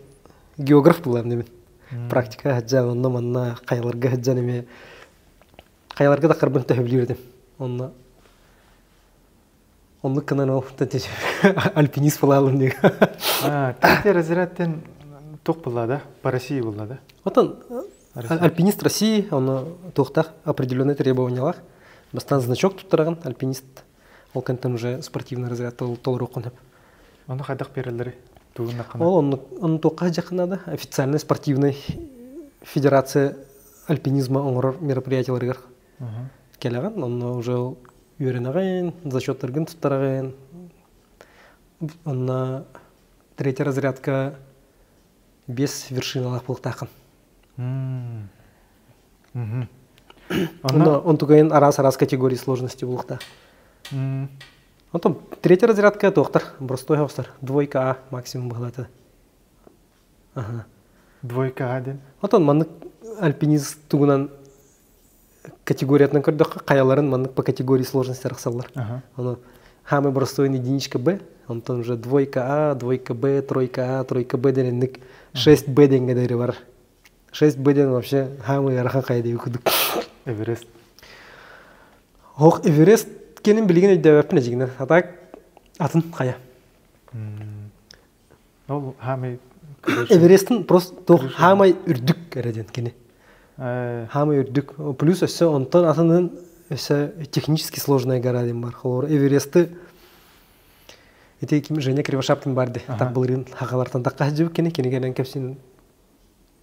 географ буолаам дибин. Практика сылдьан онно манна хайаларга сылдьан эмиэ хайаларга да харбын төһөбүлүүр этим. Онно оннук гынан ол альпинист буолаалым диye. Третий разрядтен туох буолла да? По России буолла да? Отон альпинист России, оны туохтаах определенный требованиялаах. Бастаан значок туттарагын альпинист ол кэнтэн уже спортивный разряд толоруоххун сөп. Ону хайдах береллери? Ол онну туохха дьахынада официальный спортивный федерация альпинизма оҥорор мероприятияларыгар кэлэҕин, онно уже үөрэнэҕин, зачеттаргын туттараҕын. Онно третья разрядка без вершиналаах буолуохтааххын. Онно онтугайын араас-араас категории сложности буолуохтаах. Онтон третья разрядка туохтар, простой хоҕустар, двойка А максимум быһалата. Ага. Двойка А диэн? Отон маннык альпинист тугунан категориятынан көрдөххө, хайаларын маннык по категории сложности арахсаллар. Ону самый простой единичка Б, онтон уже двойка А, двойка Б, тройка А, тройка Б дэнинник 6 Б дэнгэ дайры бар. 6 Б дэн вообще самый ыарахан хайа диэби курдук. Эверест. Ох, Эверест кенин билигин өйдөөбөппүн эдьигинэн. А так атын хайа. Ол хаамай Эверестин просто туох хаамай үрдүк эрэ диэн кини. Хаамай үрдүк. Плюс өссө онтон атынын өссө технически сложная гора диэн бар. Холобур Эвересты ити ким Женя Кривошапкин бар ди. Так былырыын хахалартан такка сылдьыбыт кини кинигэнэн кэпсин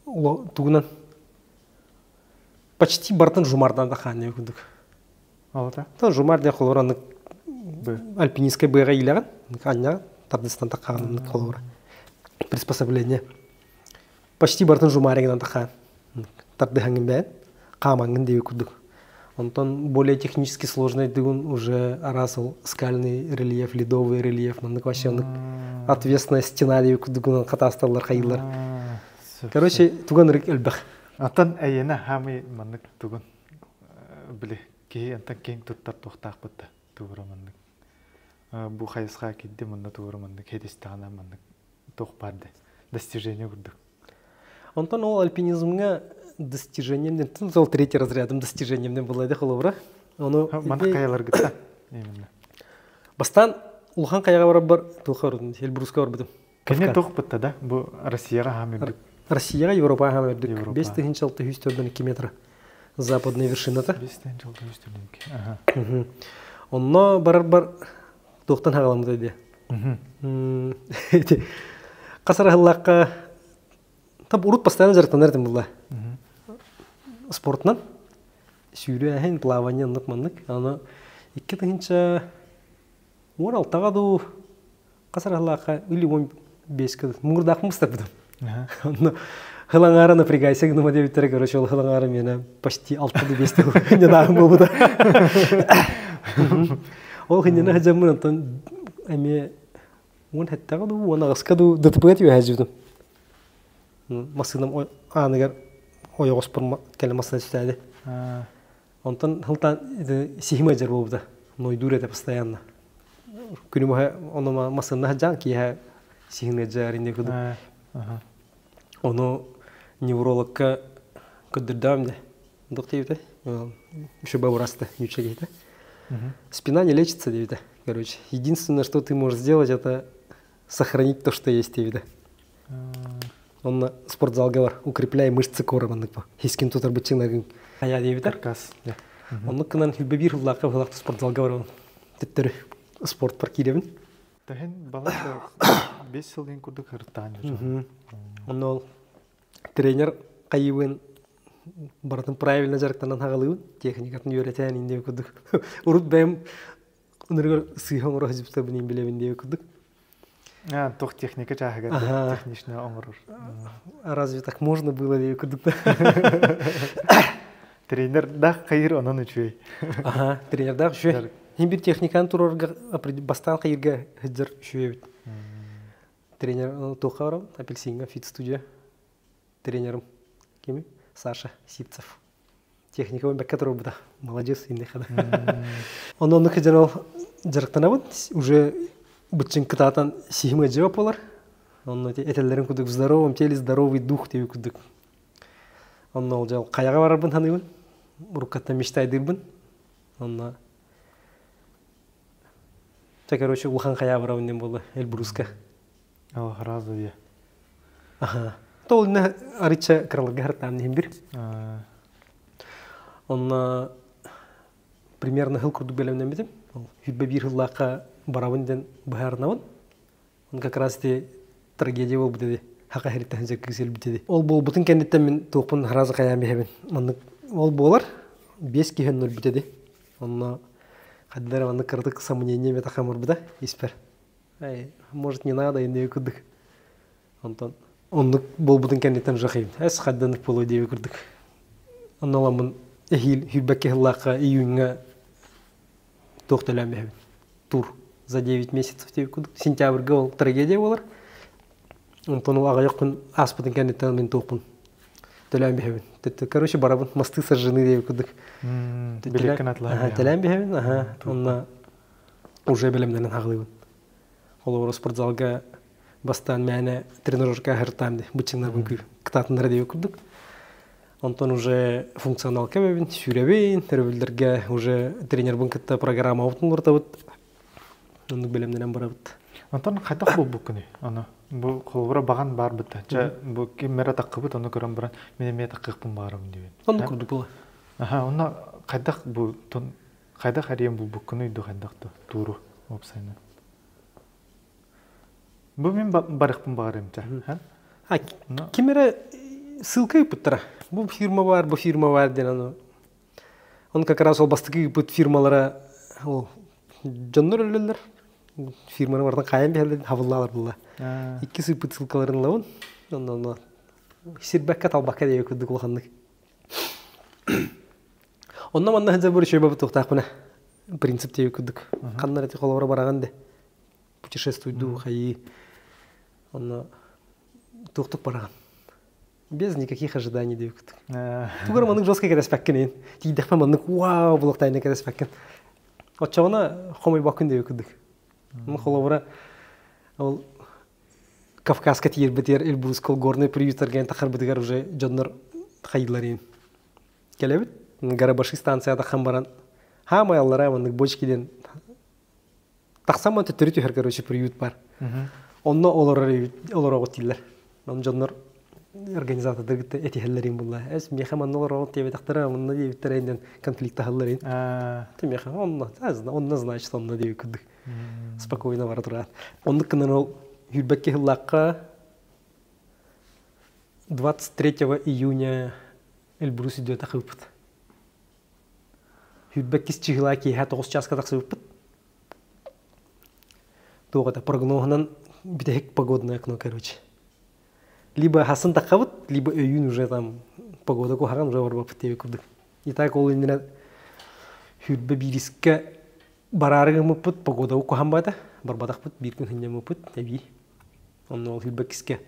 тугунан почти бартын жумардан да хаанньа курдук. Алата? Жумар диэн холобур аннык альпинистскай быаҕа иилэҕин, анньаҕын, тардыстан таххаҕын холобура. Приспособление. Почти бартын жумаригынан тахаан. Тардыһаҥҥын бэйэн, хаамаҥҥын диэби курдук. Онтон более технически сложный дыгун уже араас ол скальный рельеф, ледовый рельеф, маннык вообще оннук отвесная стена диэби курдугунан хатаасталлар хайыылар. Короче, туган ырык элбэх. Оттон эйиэнэ хаамый маннык тугун били киһи антан киһин туттар туохтаахпыт да тугура маннык. Бу хайысха кидди манна тугура маннык хетистаана маннык туох баар да достижение курдук. Онтон ол альпинизмҥа достижением ол третий разрядым достижением была да холобура. Ону Маннык хайаларгытта именно. Бастаан улахан хайаҕа барарбар туохха барбытым, Эльбруска барбытым. Кини туох бытта да бу Россияҕа хаам үрдүк. Россияҕа Европаҕа хаам үрдүк. 5642 метра западная вершината. 5642. Ага. Онно барарбар туохтан хаҕаламмыта дии. Хас арахыллаахха там урут постоянно дьарыктанар этим булла. Спортынан сүүрүөһүн, плавание оннук маннык. Аны 2016-га дуу хас арахыллаахха или 15-ке муҥурдаахпын быстарбытым. Онно хылаҥаара напрягайся гыныма диэбиттэрэ, короче, ол хылаҥаара миэнэ почти алта ду биэс ньанааһын буолбута. Ол хинньэнэ сылдьаммын онтон эмиэ 17-ҕэ дуу, 18-ка дуу ДТП-га түбэһэ сылдьыбытым. Массыынам ааныгар ойоҕоспор кэлэн массыына түстээди. Онтон сылтаан сиһим ыалдьар буолбута. Нойдуур этэ постоянно. Күнү быһа ону массыына сылдьан киэһэ сиһин ыалдьар инде курдук. Ону неврологка көрдөрдөҕүм дэ. Туох диэбитэ? Еще бабырасты, нюча киһитэ. Спина не лечится диэбитэ. Короче, единственное, что ты можешь сделать, это сохранить то, что есть диэбитэ. Онно спортзалга бар, укрепляй мышцы кора маннык Хискин тутар быччыҥнаргын хайа диэбитэ. Каркас. Оннук гынан хүббэ биир сыллаахха быһылаах спортзалга барабын. Төттөрү спортпар киирэбин. Тэһин балар 5 сылын курдук ыртаан Онно ол тренер хайыбын барытын правильно дьарыктанан хагалыыбын техникатын үөрэтэн инде курдук урут бэйэм ынырыгар сыыһа оҥоро сылдьыбытабын билэбин диэбит курдук Туох техника чааһыгар технично оҥорор. А разве так можно было диэбит курдук Тренердаах хайыр онон үчүгэй. Аха, тренердаах үчүгэй. Хин бир техниканы турарга бастаан хайырга сылдьар үчүгэй эбит. Тренер туохха барабын? Апельсинга фит-студия. Тренерым кими? Саша Сипцев. Техникабын бэккэ турарбыта. Молодец, иннихада. Онон оннук дьарал дьарыктанабын. Уже быччын кытаатан сиһим ыдьыба буолар. Онно этэллэрин курдук в здоровом теле здоровый дух диэби курдук. Онно ол дьал хайаҕа барарбын саныыбын. Уруккаттан мечтайдыырбын. Онно Чэ, короче, улахан хайаа барабын диэн буолла Эльбруска. Ол сразу дии. Аха. То ол арыча кыраларга хартаан иһин бир. Онно примерно хыл курдук бэлэмнэммитим. Ол хүббэ биир хыллаахха барабын диэн быһаарынабын. Он как раз ти трагедия буолбут ди. Хака хириттэн кыыс өлбүт ди. Ол буолбутун кэнниттэн мин туохпун сразу хайаан биһэбин. Маннык ол буолар. Биэс киһи өлбүт ди. Онно хаддара маннык кыратык сомнение метаха мурбута испэр. Ай, может, не надо, инде курдук. Онтон оннук буолбутун кэнниттэн уже хайын. Эс хадданнык буолуо диэби курдук. Онно оламмын эһиил хүрбэккэ сыллаахха июньҥа туох төлөөн биһэбин. Тур за 9 месяцев диэби курдук. Сентябрьга ол трагедия буолар. Онтон ол аҕыйах күн ааспытын кэнниттэн мин туохпун төлөөн биһэбин. Короче, барабын мосты сожжены диэби курдук. Биликкин атлаһан. Төлөөн биһэбин, аха. Онно уже бэлэмнэнэн хаҕылыыбын. Холобура спортзалга бастаан мээнэ тренажерка аһыртаан быччыҥнарбын кытаатыннара диэбит курдук. Онтон уже функционалка бэбин, сүүрэбин, өрөбүллэргэ уже тренербин кытта программабытын уларытабыт. Оннук бэлэмнэнэн барабыт. Онтон хайдах булбуккуный? Аны бу холобура баҕан баар бытта. Чэ, бу ким эрэ таккыбыт, ону көрөн баран мин эмиэ таккыахпын баарым диэбин. Оннук курдук була. Аха, онно хайдах бу хайдах эрийэн булбуккунуй ду хайдах да тууру уопсайынан. Бу мин барыахпын баҕарыам чэ. А ким эрэ ссылка ыыппыттара. Бу фирма бар, бу фирма бар диэн аны. Он как раз ол бастакы ыыппыт фирмалара ол дьоннор өлөллөр. Фирманы барытын хаайан биһэллэр хабыллаалар булла. Икки сыыппыт ссылкаларын ылабын. Онно сирбэккэ талбакка диэби курдук улаханнык. Онно манна сылдьар бу үчүгэй туохтаахпына принцип диэби курдук. Ханна эрэ холобура бараҕын де путешествуйдуу хайыы онно туохтук бараҕын без никаких ожиданий диэби курдук. Тугар маннык жестко кэтэспэккин иин. Тиийдэхпэ маннык вау булуктайна кэтэспэккин. Оччоҕуна хомойбоккун диэби курдук. Холобура, ол Кавказка тиийэрбитигэр Эльбрускол горный приюттарга тахарбытыгар уже дьоннор хайыылар Кэлэбит. Гарабаши станцияда таххан баран хаамай аллараа маннык бочки диэн тахсан төттөрү түһэр короче приют бар. Онно олорор олороҕут дииллэр. Онон дьоннор организатордар кытта этиһэллэрин булла. Эс миэхэ манна олороҕут диэбэтэхтэрэ, онно диэбиттэрэ иннин конфликт таһалларын. Ты миэхэ онно, онно значит онно диэбит курдук. Спокойно бара турар. Оннук гынан ол Хүрбэкки хыллаахха 23 июня Эльбрус идиота хыыппыт. Хүрбэккис чыһылаа киэһэ 9 чааска тахсыбыппыт. Туох это прогноһунан бүтэһик погодное окно короче. Либо хасын таххабыт, либо өйүүн уже там погода куһаҕан уже барбаппыт диэбит курдук. И так ол иннинэ хүрбэ биирискэ бараары гыммыппыт, погода куһаҕан баата, барбатахпыт, биир күн сынньаммыппыт эбии. Онно ол хүрбэккискэ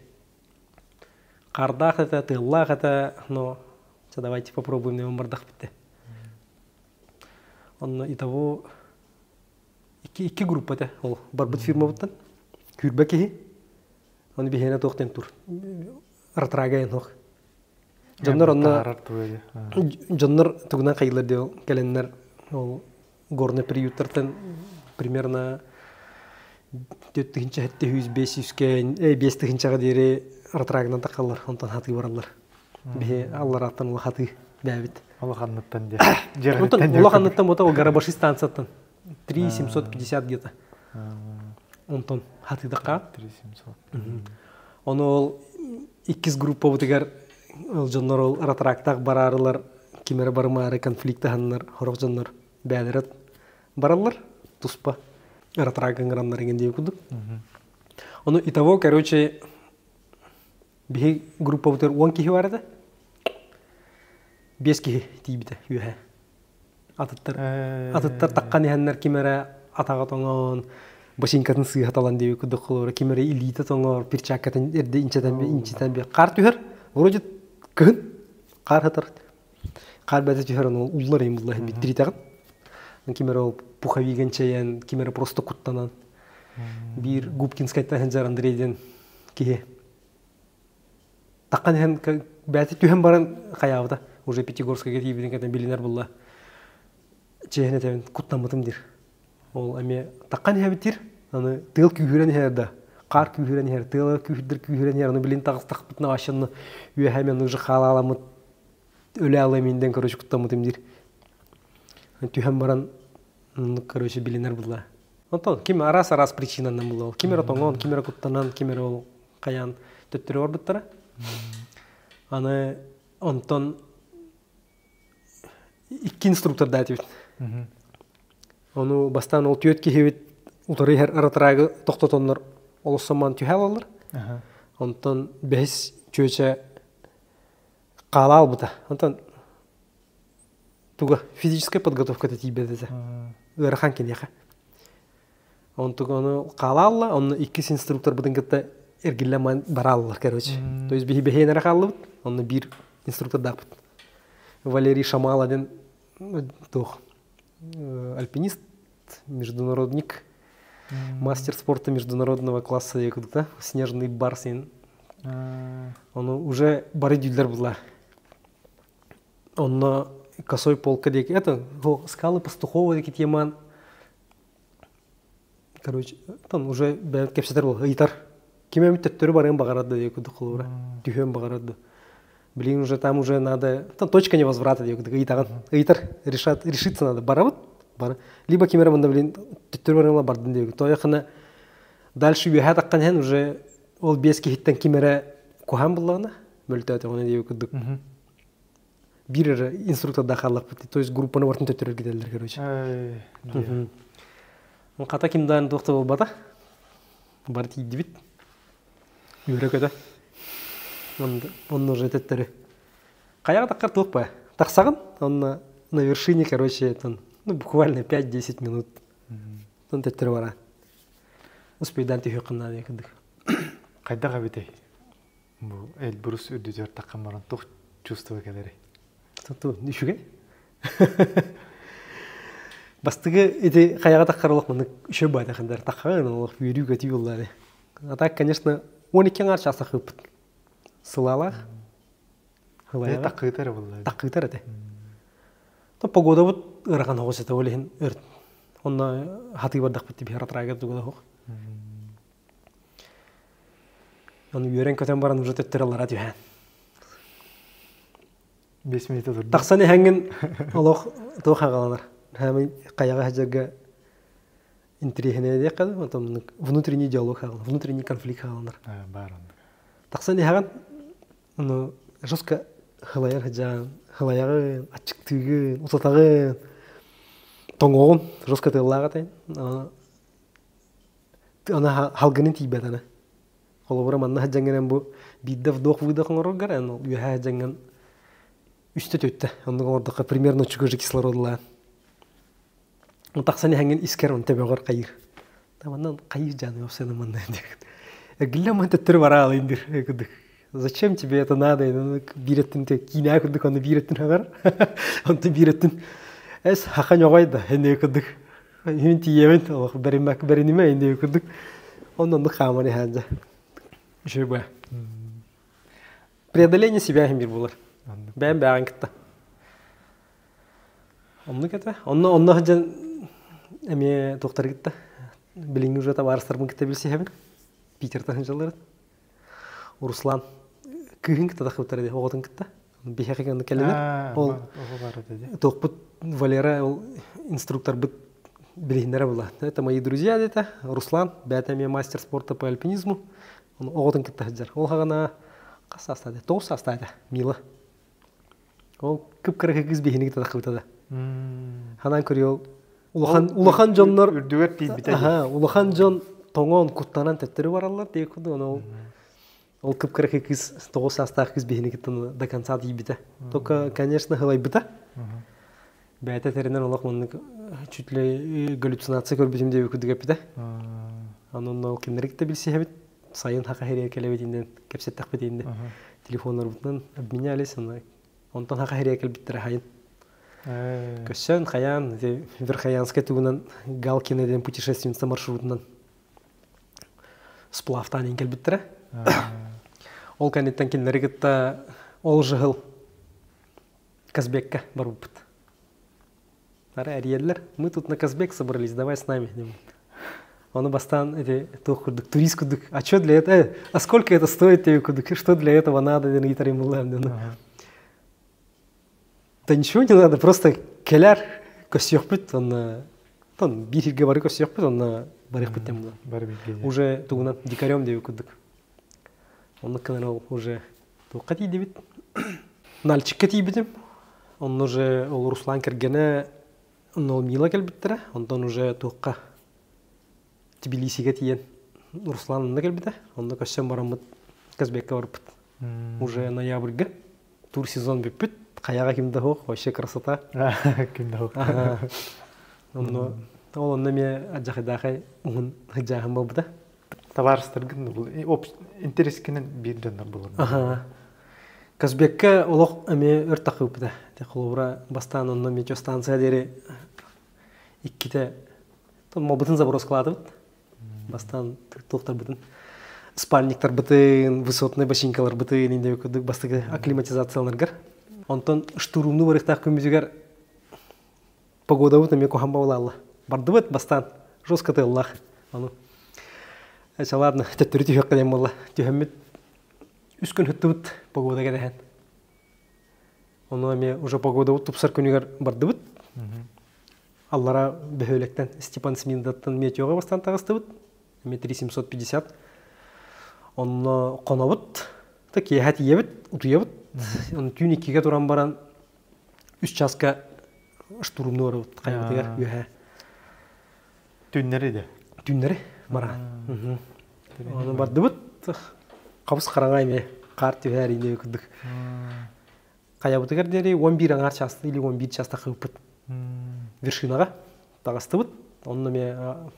Хардаах этэ, тыаллаах этэ, но давайте попробуем диэн бардахпыт Онно итого икки группа этэ ол барбыт фирмабыттан. Күүрбэ киһи. Оны биһиэнэ туох диэн тур. Ратрага ох. Дьоннор онно дьоннор тугунан хайылар диэл кэлэннэр ол горный приюттартан примерно 4 705 тыһынчаҕа диэри ратрагынан тахаллар, онтон хатыы бараллар. Биһи алларааттан ула хатыы бээбит. Улаханныттан диэ. Онтон улаханныттан бота ол Гарабаши станцияттан 3 750 где-то. Онтон хатыыдакка. 3 700. Ону ол иккис группабытыгар ол дьоннор ол ратрактаах бараарылар ким эрэ барымаары конфликт аһаннар сорох дьоннор бээлэрэ бараллар туспа ратрак ыҥыраннар иҥин диэби курдук. Ону итого, короче, биһи группабытыгар 10 киһи бар этэ. 5 киһи тиийбитэ үөһэ. Атыттар атыттар таххан иһэннэр ким эрэ атаҕа тоҥон, башинкатын сыыһа талан диэби курдук холобура ким эрэ илиитэ тоҥор, перчаткатын эрдэ инчэтэн инчитэн би хаар түһэр. Вроде кыһын хаар хатар. Хаар бэйэтэ түһэр ону уллар им булла биттиритэҕин. Ким эрэ ол пуховигын чэйэн, ким эрэ просто куттанан. Биир Губкинскайтан сылдьар Андрей диэн киһи таххан иһэн бэйэтэ түһэн баран хайаабыта. Уже Пятигорскайга тиийбитин кэннэ билинэр булла. Чиэһин этэбин куттаммытым диир. Ол эмиэ таххан иһэбит диир. Аны тыал күүһүрэн иһэр да, хаар күүһүрэн иһэр, тыала күүһүрдэр күүһүрэн иһэр. Аны билин таҕыстахпытына вообще үөһэ мен уже хаалааламмыт өлө алым диэн короче куттаммытым диир. Түһэн баран короче билинэр булла. Онтон ким араас-араас причинанан булла ол. Ким эрэ тоҥон, ким эрэ куттанан, ким эрэ ол хайаан төттөрү барбыттара. Аны онтон икки инструктордаах этибит. Ону бастаан ол түөрт киһибит утары иһэр ратрагы тохтотоннор олоссоммон түһэ алаллар. Онтон бэһис чүөчэ хаала албыта. Онтон туга физическая подготовката тиийбэт этэ. Ыарахан киниэхэ. Онтук ону хаалаалла, онно иккис инструкторбытын кытта эргиллэн барааллар, короче. То есть биһи бэһиэн эрэ хааллыбыт, онно биир инструктордаахпыт. Валерий Шамала диэн туох альпинист, международник, мастер спорта международного класса якутта, снежный барсин. Ону уже бары дүүллэр булла. Онно косой полка диэки, это скалы Пастухова диэки теман короче, там уже бэйэм кэпсэтэр буол ыйытар. Ким эмит төттөрү барыан баҕарар да диэки курдук холобура. Түһүөн баҕарар да. Блин, уже там уже надо, там точка невозврата диэки курдук ыйытаҕын. Ыйытар, решат, решиться надо. Барабыт, бар. Либо ким эрэ мында, блин, төттөрү барыан бардын диэки. Тоойохына дальше үөһэ таххан иһэн уже ол биэс киһиттэн ким эрэ куһаан буллаҕына, мөлтөөтөҕүнэ диэки курдук. Биир эрэ инструктордаах хааллахпыт. То есть группаны бартын төттөрү китэллэр, короче. Хата ким даан туох да буолбата. Бары тиийдибит. Үөрэ-көтө. Онно уже төттөрү. Хайаҕа таххар туох баа? Тахсаҕын, онно на вершине, короче, там, ну, буквально 5-10 минут. Тон төттөрү бара. Успейдан түһүөххүн наада курдук. Хайдах эбитэй? Бу Эльбрус үрдүтүгэр таххан баран туох чувство кэлэрий? Үчүгэй. Бастыгы ити хайаҕа таххар олох маннык үчүгэй баайдахындар таххаҕын олох үөрүү көтүү буоллаары. А так, конечно, 12 аҥаар чаас тахыыппыт. Сылаалаах. Э, таккыытар буолла. Таккыытар этэ. То погодабыт ыарахан оҕус этэ ол иһин өрт. Онно хатыы бардахпыт тибиһэр атраагар дугуна оһох. Ону үөрэн көтөн баран уже төттөрө аллара түһээн. 5 минута турда. Тахсан иһэҥҥин олох туох хаҕаланар. Хаамый хайаҕа сылдьарга интириэһинэй диэххэ онтон внутренний диалог хаалар, внутренний конфликт хааланар. Баар оннук. Тахсан иһэҕин ну жестко хылайар сыдьаан, хылайаҕын, аччыктыыгын, утатаҕын, тоҥоҕун жестко тыаллаах этэ. Аны халгынын тиийбэт аны. Холобура манна сылдьаҥҥынан бу биирдэ вдох-выдох оҥороргор эн үөһээ сылдьаҥҥын үстэ төттө оннук оҥордоххо примерно оччугу же кислородулаан. Тахсан иһэҥҥин искэр он төбөҕөр хайыыр. Манна хайыыр дьааны вообще манна диэкит. Эргиллэ ман төттөрү бара алайын дир курдук. Зачем тебе это надо? Биир өттүн киинэ курдук онно биир өттүн хаҕар. Онтон биир өттүн эс хаха ньоҕой да эне курдук Иһин тиийэбин, олох бэриммэк бэринимэ инди курдук. Онно оннук хааман иһэн дьэ. Үчүгэй баа. Преодоление себя иһин биир буолар. Бэйэм бэҕин кытта. Оннук этэ. Онно онно сылдьан эмиэ туохтары кытта билиҥҥи уже табаарыстарбын кытта билсиһэбин. Питертан сылдьалларын. Руслан кыыһын кытта тахыбыттар эди оҕотун кытта. Биһиэхэ онно кэллилэр. Ол туохпут Валера ол инструкторбыт билиһиннэрэ була. Это мои друзья деді. Руслан, бэйэтэ эмиэ мастер спорта по альпинизму. Оҕотун кытта сылдьар. Ол хаҕана хас саастаах 9 саастаах этэ Мила. Ол кып-кыра кыыс биһини кытта тахыбыта да. Ханаан көрүө улахан улахан дьоннор үрдүгэр тиийбитэ. Аха, улахан дьон тоҥон куттанан төттөрү бараллар диye курдук ол ол кып-кыракый кыыс 9 саастаах кыыс биһини кытта до конца тиийбитэ. Только, конечно, хылайбыта. Бэйэтэ тэринэн олох маннык чуть ли галлюцинация көрбүтүм диэби курдук эппитэ. Онон ол кинилэри кытта билсиһэбит. Сайын хака хириэ кэлэбит иннин кэпсэттэхпит иннин телефоннарбытынан обменялись онтон хака хириэ кэлбиттэрэ хайын. Көссөн хайаан Верхоянскай тугунан Галкина диэн путешественница маршрутунан сплавтаан иин кэлбиттэрэ. Ол кэнниттэн кинилэри кытта ол жыһыл Казбекка барбыппыт. Ара эрийэллэр. Мы тут на Казбек собрались, давай с нами. Ону бастаан эти туох курдук, турист курдук. А что для этого? А сколько это стоит тебе курдук? Что для этого надо? Диэн ыйытарым буллаам. Да ничего не надо, просто кэлэр көссүөхпүт онно тон биир сиргэ бары көссүөхпүт онно барыахпыт диэн буолар. Уже тугунан дикарем диэби курдук. Оннук гынан ол уже туохха тиийдибит. Нальчикка тиийбитим. Онно уже ол Руслан кэргэнэ онно ол Мила кэлбиттэрэ. Онтон уже туохха Тбилисигэ тиийэн Руслан онно кэлбитэ. Онно көссөн бараммыт Казбекка барбыт. Уже ноябрьга тур сезон бүппүт. Хайаҕа ким да суох, вообще красота. Ким да суох. Онно ол онно эмиэ адьахайдаахай уһун сыдьааһын буолбута. Табаарыстаргын интерескинен биир дьоннор булар. Аха. Казбекка олох эмиэ өр тахыыппыта. Холобура бастаан онно метеостанция диэри иккитэ мобытын заброскалаатыбыт. Бастаан туохтарбытын спальниктарбытын, высотный башинкаларбытын инде курдук бастакы акклиматизацияларгар. Онтон штурмну барыктаах күммүтүгэр погодабыт эмиэ куһаҕан буолаалла. Бардыбыт бастаан жестко тыаллаах. Ону Эчэ ладно, төттөрү түһүөххэ диэн буолла. Түһэммит үс күн ыттыбыт погода кэтэһэн. Ону эмиэ уже погодабыт тупсар күнүгэр бардыбыт. Аллара бөһүөлэктэн Степан Сминдаттан метеоҕа бастаан таҕыстыбыт. Эмиэ 3750. Онно хонобут. Та киэһэ тиийэбит, утуйабыт. Оны түүн иккигэ туран баран үс часка штурмну барабыт хайабытыгар үөһэ. Түннэри де? Түннэри бараан. Оны бардыбыт. Хабыс хараҥа эмиэ хаар түһээр инде курдук. Хайабытыгар диэри 11 аҥаар чаас или 11 часта хыыппыт. Вершинаҕа таҕыстыбыт. Онно эмиэ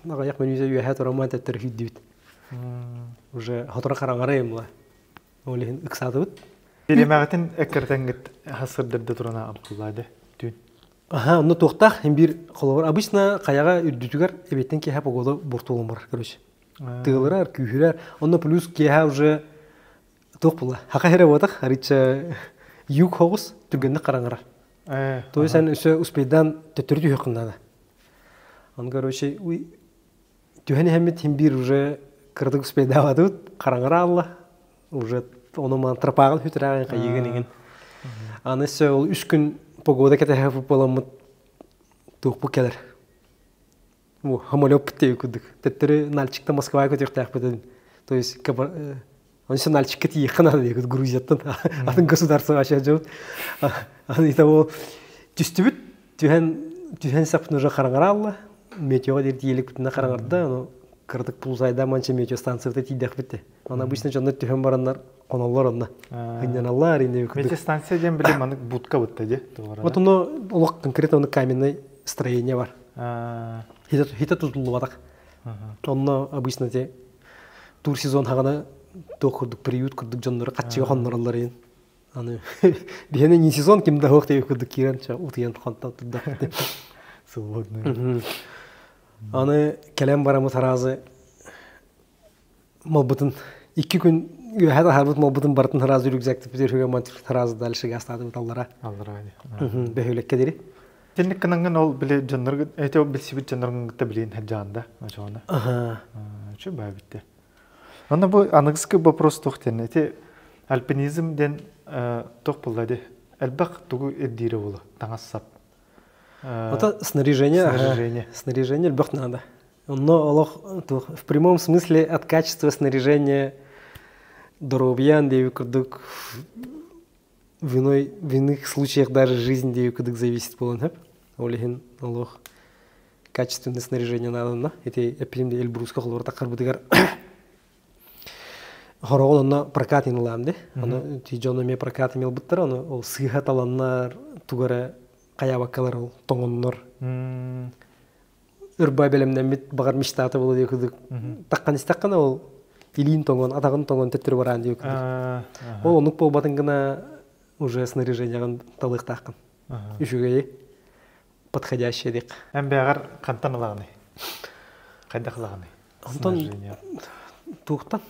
аҕыйах мүнүүтэ үөһэ турамман төттөрү киирдибит. Уже сотору хараҥарай була. Ол иһин ыксаатыбыт. Бириэмэҕитин эккиртэҥҥит хас сырдырда туран аҕаллаады түүн. Аха, онно туохтаах бир холобур обычно хайаҕа үрдүтүгэр эбиэттэн киэһэ погода буортулун барар, короче. Тыалырар, күүһүрэр. Онно плюс киэһэ уже туох була. Хака хере буотах, арыча юг хоҕус түргэнник хараҥарар. То есть эн өссө успейдан төттөрү түһүөххүн наада. Он, короче, түһэн иһэммит хин биир уже кыратык успейдаабатыбыт, хараҥара алла. Уже ону ман тропаҕын хүтүрээҕин хайыгын иҥин. Аны өссө ол үс күн погода кэтэһэ буоламмыт туохпут кэлэр. Бу самолет диэби курдук. Төттөрү Нальчиктан Москваҕа көтүөхтээхпитин. То есть он Нальчикка тиийиэххэ наада диэбит Грузияттан атын государствоға дьабыт. Аны того түстүбүт түһэн түһэн саппын уже хараҥара алла. Метеоға диир тиийэликпитинэ хараҥарда, ону кыратык пулсайда манча метеостанцията тиийдэхпит. Аны обычно дьоннор түһэн бараннар хоноллор онно. Ынньаналлар инде Метеостанция диэн били маннык будка бытта дии. Вот оно олох конкретно ону каменное строение бар. Хите тутуллубатах. Онно обычно те тур сезон хаҕана туох курдук приют курдук дьоннору хаччыга хоннороллор иин. Аны биһиэнэ не сезон ким да хуох диэки курдук киирэн утуйан хонтон турда. Свободный. Аны кэлэн бараммыт аразы малбытын икки күн үөһэ таһаарбыт малбытын барытын сразу рюкзактыппыт үрүгэ мантик сразу дальше гаастаатыбыт аллара. Аллара. Бөһүөлэккэ дири. Тинник кынанган ол били дьоннор эти билсибит дьонноргун кытта билин хаджаанда очоҕуна. Чү баа битте. Онно бу аныгыскы вопрос туох диэн ити альпинизм диэн туох буолла ди элбэх тугу ирдиирэ буолу таҥас сап. Это снаряжение. Снаряжение. Снаряжение элбэх надо. Онно олох в прямом смысле от качества снаряжения доруобуйан диэби курдук в иной в иных случаях даже жизнь диэби курдук зависит буолан сөп. Ол иһин олох качественное снаряжение надо ити эппитим Эльбруска холобур таххарбытыгар хороҕон онно прокат ылаам де. Ону ти дьон эмиэ прокат ылбыттар, ону ол сыыһа таланнар тугара хайаабаккалар ол тоҥоннор ырба бэлэмнэммит баҕар мечтата буолуо диye курдук таххан истэххинэ ол илиин тоҥон атаҕын тоҥон төттөрү бараан диye курдук ол оннук буолбатын гына уже снаряжениеҕын талыахтааххын үчүгэйи подходящий диэх Эн бэҕэр хантан ылаҕыный хайдах ылаҕыный онтон туохтан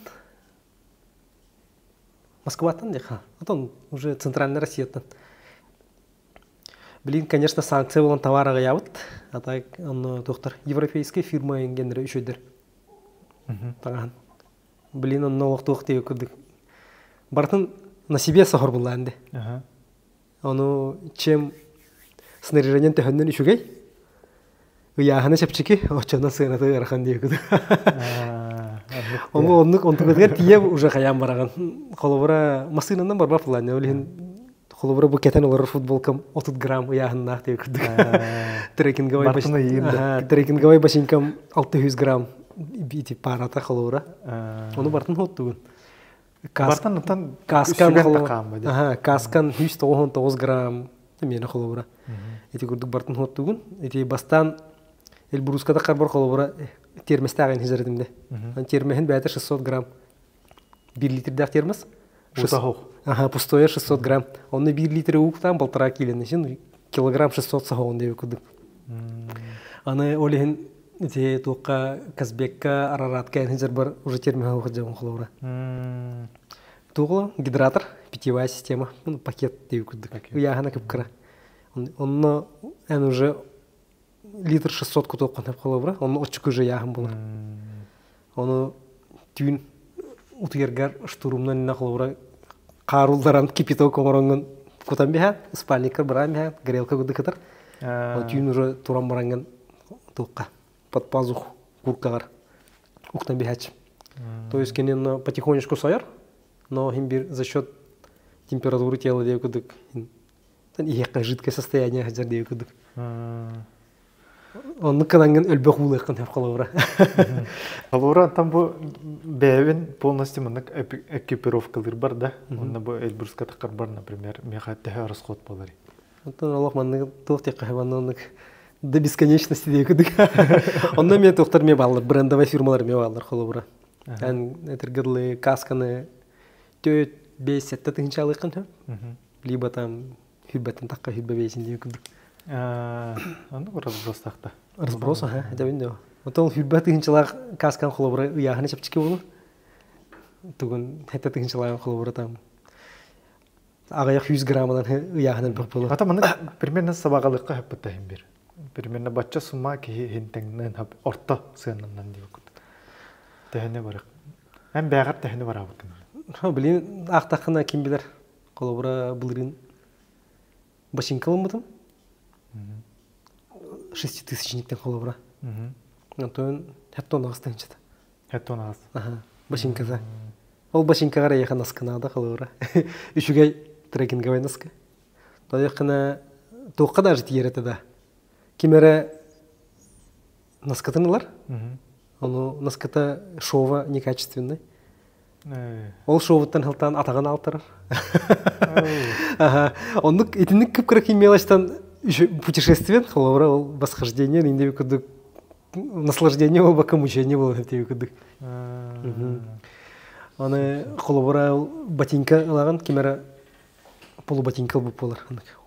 Москваттан диэх отон уже центральная Россияттан. Блин, конечно, санкция буолан товар аҕыйаабыт. А так онно туохтар европейскай фирма ингеннere үчүгдэр. Таҥаһын. Блин, онно олох туох диэки курдук. Барытын на себе соһор буллаан де. Ону чем снаряжениен төһөннөн үчүгэй, ыйааһына чэпчэки, оччонон сыаната ыарахан диэки курдук. Ону оннук онтугутугар тиийэ уже хайаан бараҕын. Холобура, массыынанан барбат булаан. Ол иһин холобура бу кэтэн олорор футболкам 30 грамм ыйааһыннаах диэки курдук. Трекинговай трекинговай башинкам 600 грамм ити парата холобура. Ону бартын хоттугун. Бартан оттон каскан каскан 199 грамм миэнэ холобура. Ити курдук бартын хоттугун. Ити бастаан Эльбруската харбар холобура терместээҕин хизэритимде. Термеһин бэйэтэ 600 грамм. 1 литрдээх термос. Ага, пустое 600 грамм. Онно 1 литр ууктаан полтора килоны син килограмм 600 саһоон диэби курдук. Аны ол иһин ити туохха Казбекка, Араратка эн бар уже термеһи хадьабын холобура. Туоҕула гидратор, питьевая система, ну, пакет диэби курдук. Ыйааһына кыпкыра. Онно эн уже литр 600 кутуоххун сөп холобура, онно оччуку уже ыйааһын булар. Ону түүн утуйаргар штурмнан инна холобура хаарулларан кипяток оҥороҥҥун кутан биһээн, спальниккар бараан биһээн, грелка курдук кытар. Түүн уже туран бараҥҥын туохха под пазух куркаҕар уктан биһээччи. То есть кинини потихонечку сойор, но хин бир за счет температуры тела диэки курдук иһиэххэ жидкое состояние сылдьар диэки курдук. Оннук кылаҥҥын өлбөх уулуоххун сөп холобура. Холобура там бу бэйэбин полностью маннык экипировкалыырбар да, онно бу Эльбруска таххарбар, например, миэхэ төһө расход буоларый? Оттон олох маннык туох диэххэ маннык до бесконечности диэки курдук. Онно эмиэ туохтар эмиэ бааллар, брендовай фирмалар эмиэ бааллар холобура. Эн этэргэ дылы касканы төрт бес сэттэ тыһыынча алыаххын сөп. Либо там хүрбэттэн тахха хүрбэ бэйсин диэки курдук. Оннук разброс тахта. Разброс, аха, этэбин дөө. Отон хүрбэ тыһынчалаах каскан холобура ыйааһыны чэпчэки болу. Тугун хэтэ тыһынчалаах холобура там аҕыйах 100 граммынан ыйааһын элбэх болу. Ата маннык примерно сабаҕалыкка хөппүт иһин бир. Примерно бачча сумма киһи иһин орто сыаннанан диэбиккут. Тэһини барык. Эн бэҕэр тэһини бараабыккын. Блин, аахтаххына ким билэр. Холобура былырыын бачыҥка ылыммытым. Шеститысячниктен холобура. Онтон хеттон аҕыс тыһынчата. Хеттон аҕыс. Аха, бачыҥката. Ол бачыҥкаҕар эйиэхэ наскынаада холобура. Үчүгэй трекинговай наска. Тойоххына туохха даже тиийэр этэ да. Ким эрэ наскытын ылар. Ону наскыта шова некачественный. Ол шоуттан хылтаан атаҕын алтарар. Оннук итинник кып-кыра мелочтан путешествиен холобура ол восхождение инде курдук наслаждение болбакка мучение болот этиби курдук. Аны холобура ботинка ылаган ким эрэ полуботинка ылбыт буолар.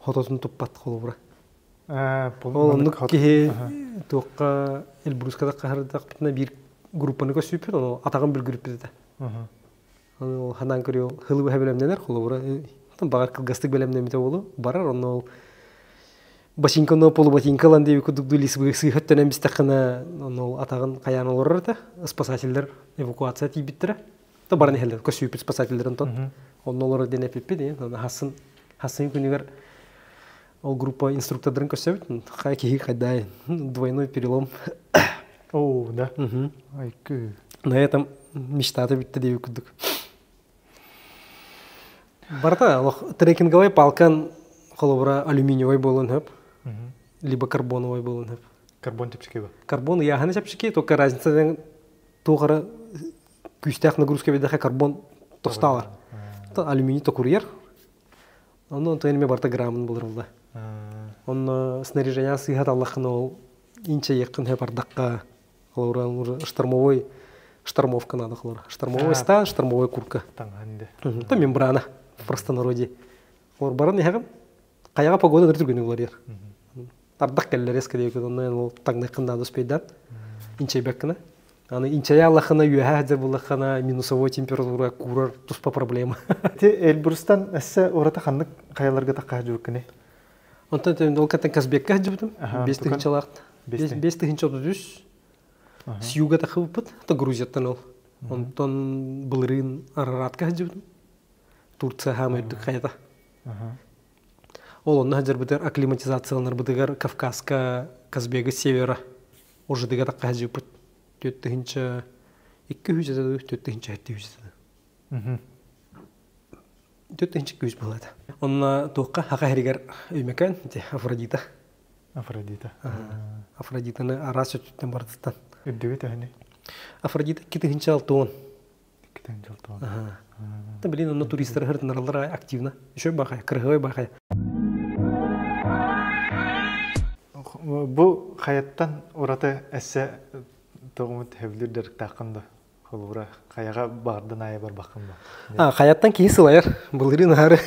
Хототун туппат холобура. Ол оннук киһи туохха Эльбрускада хаһардахпытына биир группаны көссүүппүт, ону атаҕын бүлгүрүппүт этэ. Аны ол ханаан көрүө хылы быһа бэлэмнэнэр, холобура баҕар кылгастык бэлэмнэммитэ буолуо, барар, онно ол ботинканы полуботинка ылан диэби курдук сыыһа өттөнөн бистэххинэ, онно ол атаҕын хайаан олорор этэ. Спасателлэр эвакуация тиийбиттэрэ. То баран иһэллэр, көссүүппүт спасателлэр онтон. Онно олорор диэн эппиппит, хассын хассын күнүгэр Ол группа инструктордарын көрсөбүт. Хай киһи хайдай двойной перелом. О, да. Айкы. На этом мечтата бүтті деп курдук. Барта трекинговый палкан холобура алюминиевый болон хөп, либо карбоновый болон хөп. Карбон чепчики ба? Карбон яханы чепчики, только разница туғара күүстээх нагрузка бидэхэ карбон тосталар. Алюминий то курьер, Онно онтон эми барта грамын булырылла. Онно снаряжение сыыһа таллаххына ол инче якын хэ бардакка холобура штормовой штормовка надо холобура. Штормовой стан, штормовой куртка. Та мембрана в простонародье. Олор баран иһэҕин хайаҕа погода ныр түргүнү уларыйар. Ардах кэллэр резко диэки онно ол таҥнайхын надо успейдан инчэйбэккина. Аны инчэйэ аллахына үөһэ сылдьар буллаххына минусовой температура куурар туспа проблема. Ити Эльбрустан эссе ураты ханнык хайаларга тахха сылдьыбыккыный? Онтон ол каттан Казбекка сылдьыбытым. 5 тыһыынчалаах. 5 тыһыынча 33. С юга тахыбыппыт. Это Грузияттан ол. Онтон былырыын Араратка сылдьыбытым. Турция хаама үрдүк хайата. Ол онно сылдьарбытыгар акклиматизацияланарбытыгар Кавказка Казбега севера ожидыга тахха сылдьыбыппыт. 4 тыһыынча 200 этэ 4 тыһыынча 700 этэ. 4 тыһыынча 200 буолла. Онно туохха хаха хэригэр өймөкөн Афродита. Афродита. Афродитаны араас өттүттэн бардыттан. Үрдүгү төһөнүй? Афродита 2 тыһыынча 60. 2 тыһыынча 60. Да, блин, онно туристар хыртынаралар активно. Еще бахай, кыргый бахай. Бу хайаттан ураты эссе тоҕумут хэвлир дьарыктааххын да холобура хайаҕа баҕардан аайы барбаххын ба? А, хаяттан киһи сылайар. Былырыын аһары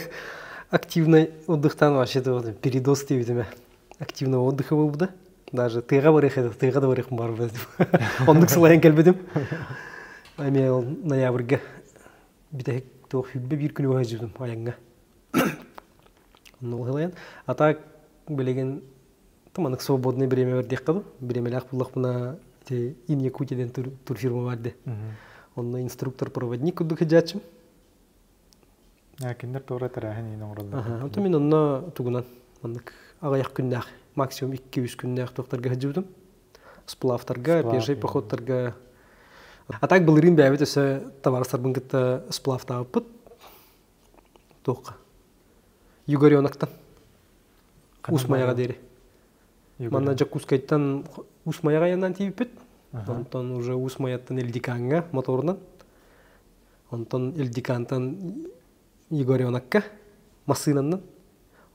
активный отдыхтан вообще передоз диэбитимэ. Активного отдыха буолбута. Даже тыаға барых еді, тыаға да барых бар. Оннук сылайан кэлбитим. Эми ол ноябрьга бүтэһик туох 21 күнү баһа айанга. Онно сылайан. А так билигин туманык свободный время бердиэххэ бириэмэлээх буллахпына ити In Якутия диэн турфирма баар. Онно инструктор-проводник курдук сылдьааччым. Кинилэр туора тэрээһин иин оҥороллор. Онтон мин онно тугунан маннык аҕыйах күннээх, максимум 2-3 күннээх туохтарга сылдьыбытым. Сплавтарга, пеший походтарга. А так былырыын бэйэбит өссө табаарыстарбын кытта сплавтаабыппыт. Туохха. Югоренактан. Усмаяға диэри. Манна Дьокуускайтан Усмаяҕа янан тиийбиппит. Онтон уже Усмаяттан Эльдикаҥҥа моторунан. Онтон Эльдикантан Егоренокка массыынаннан.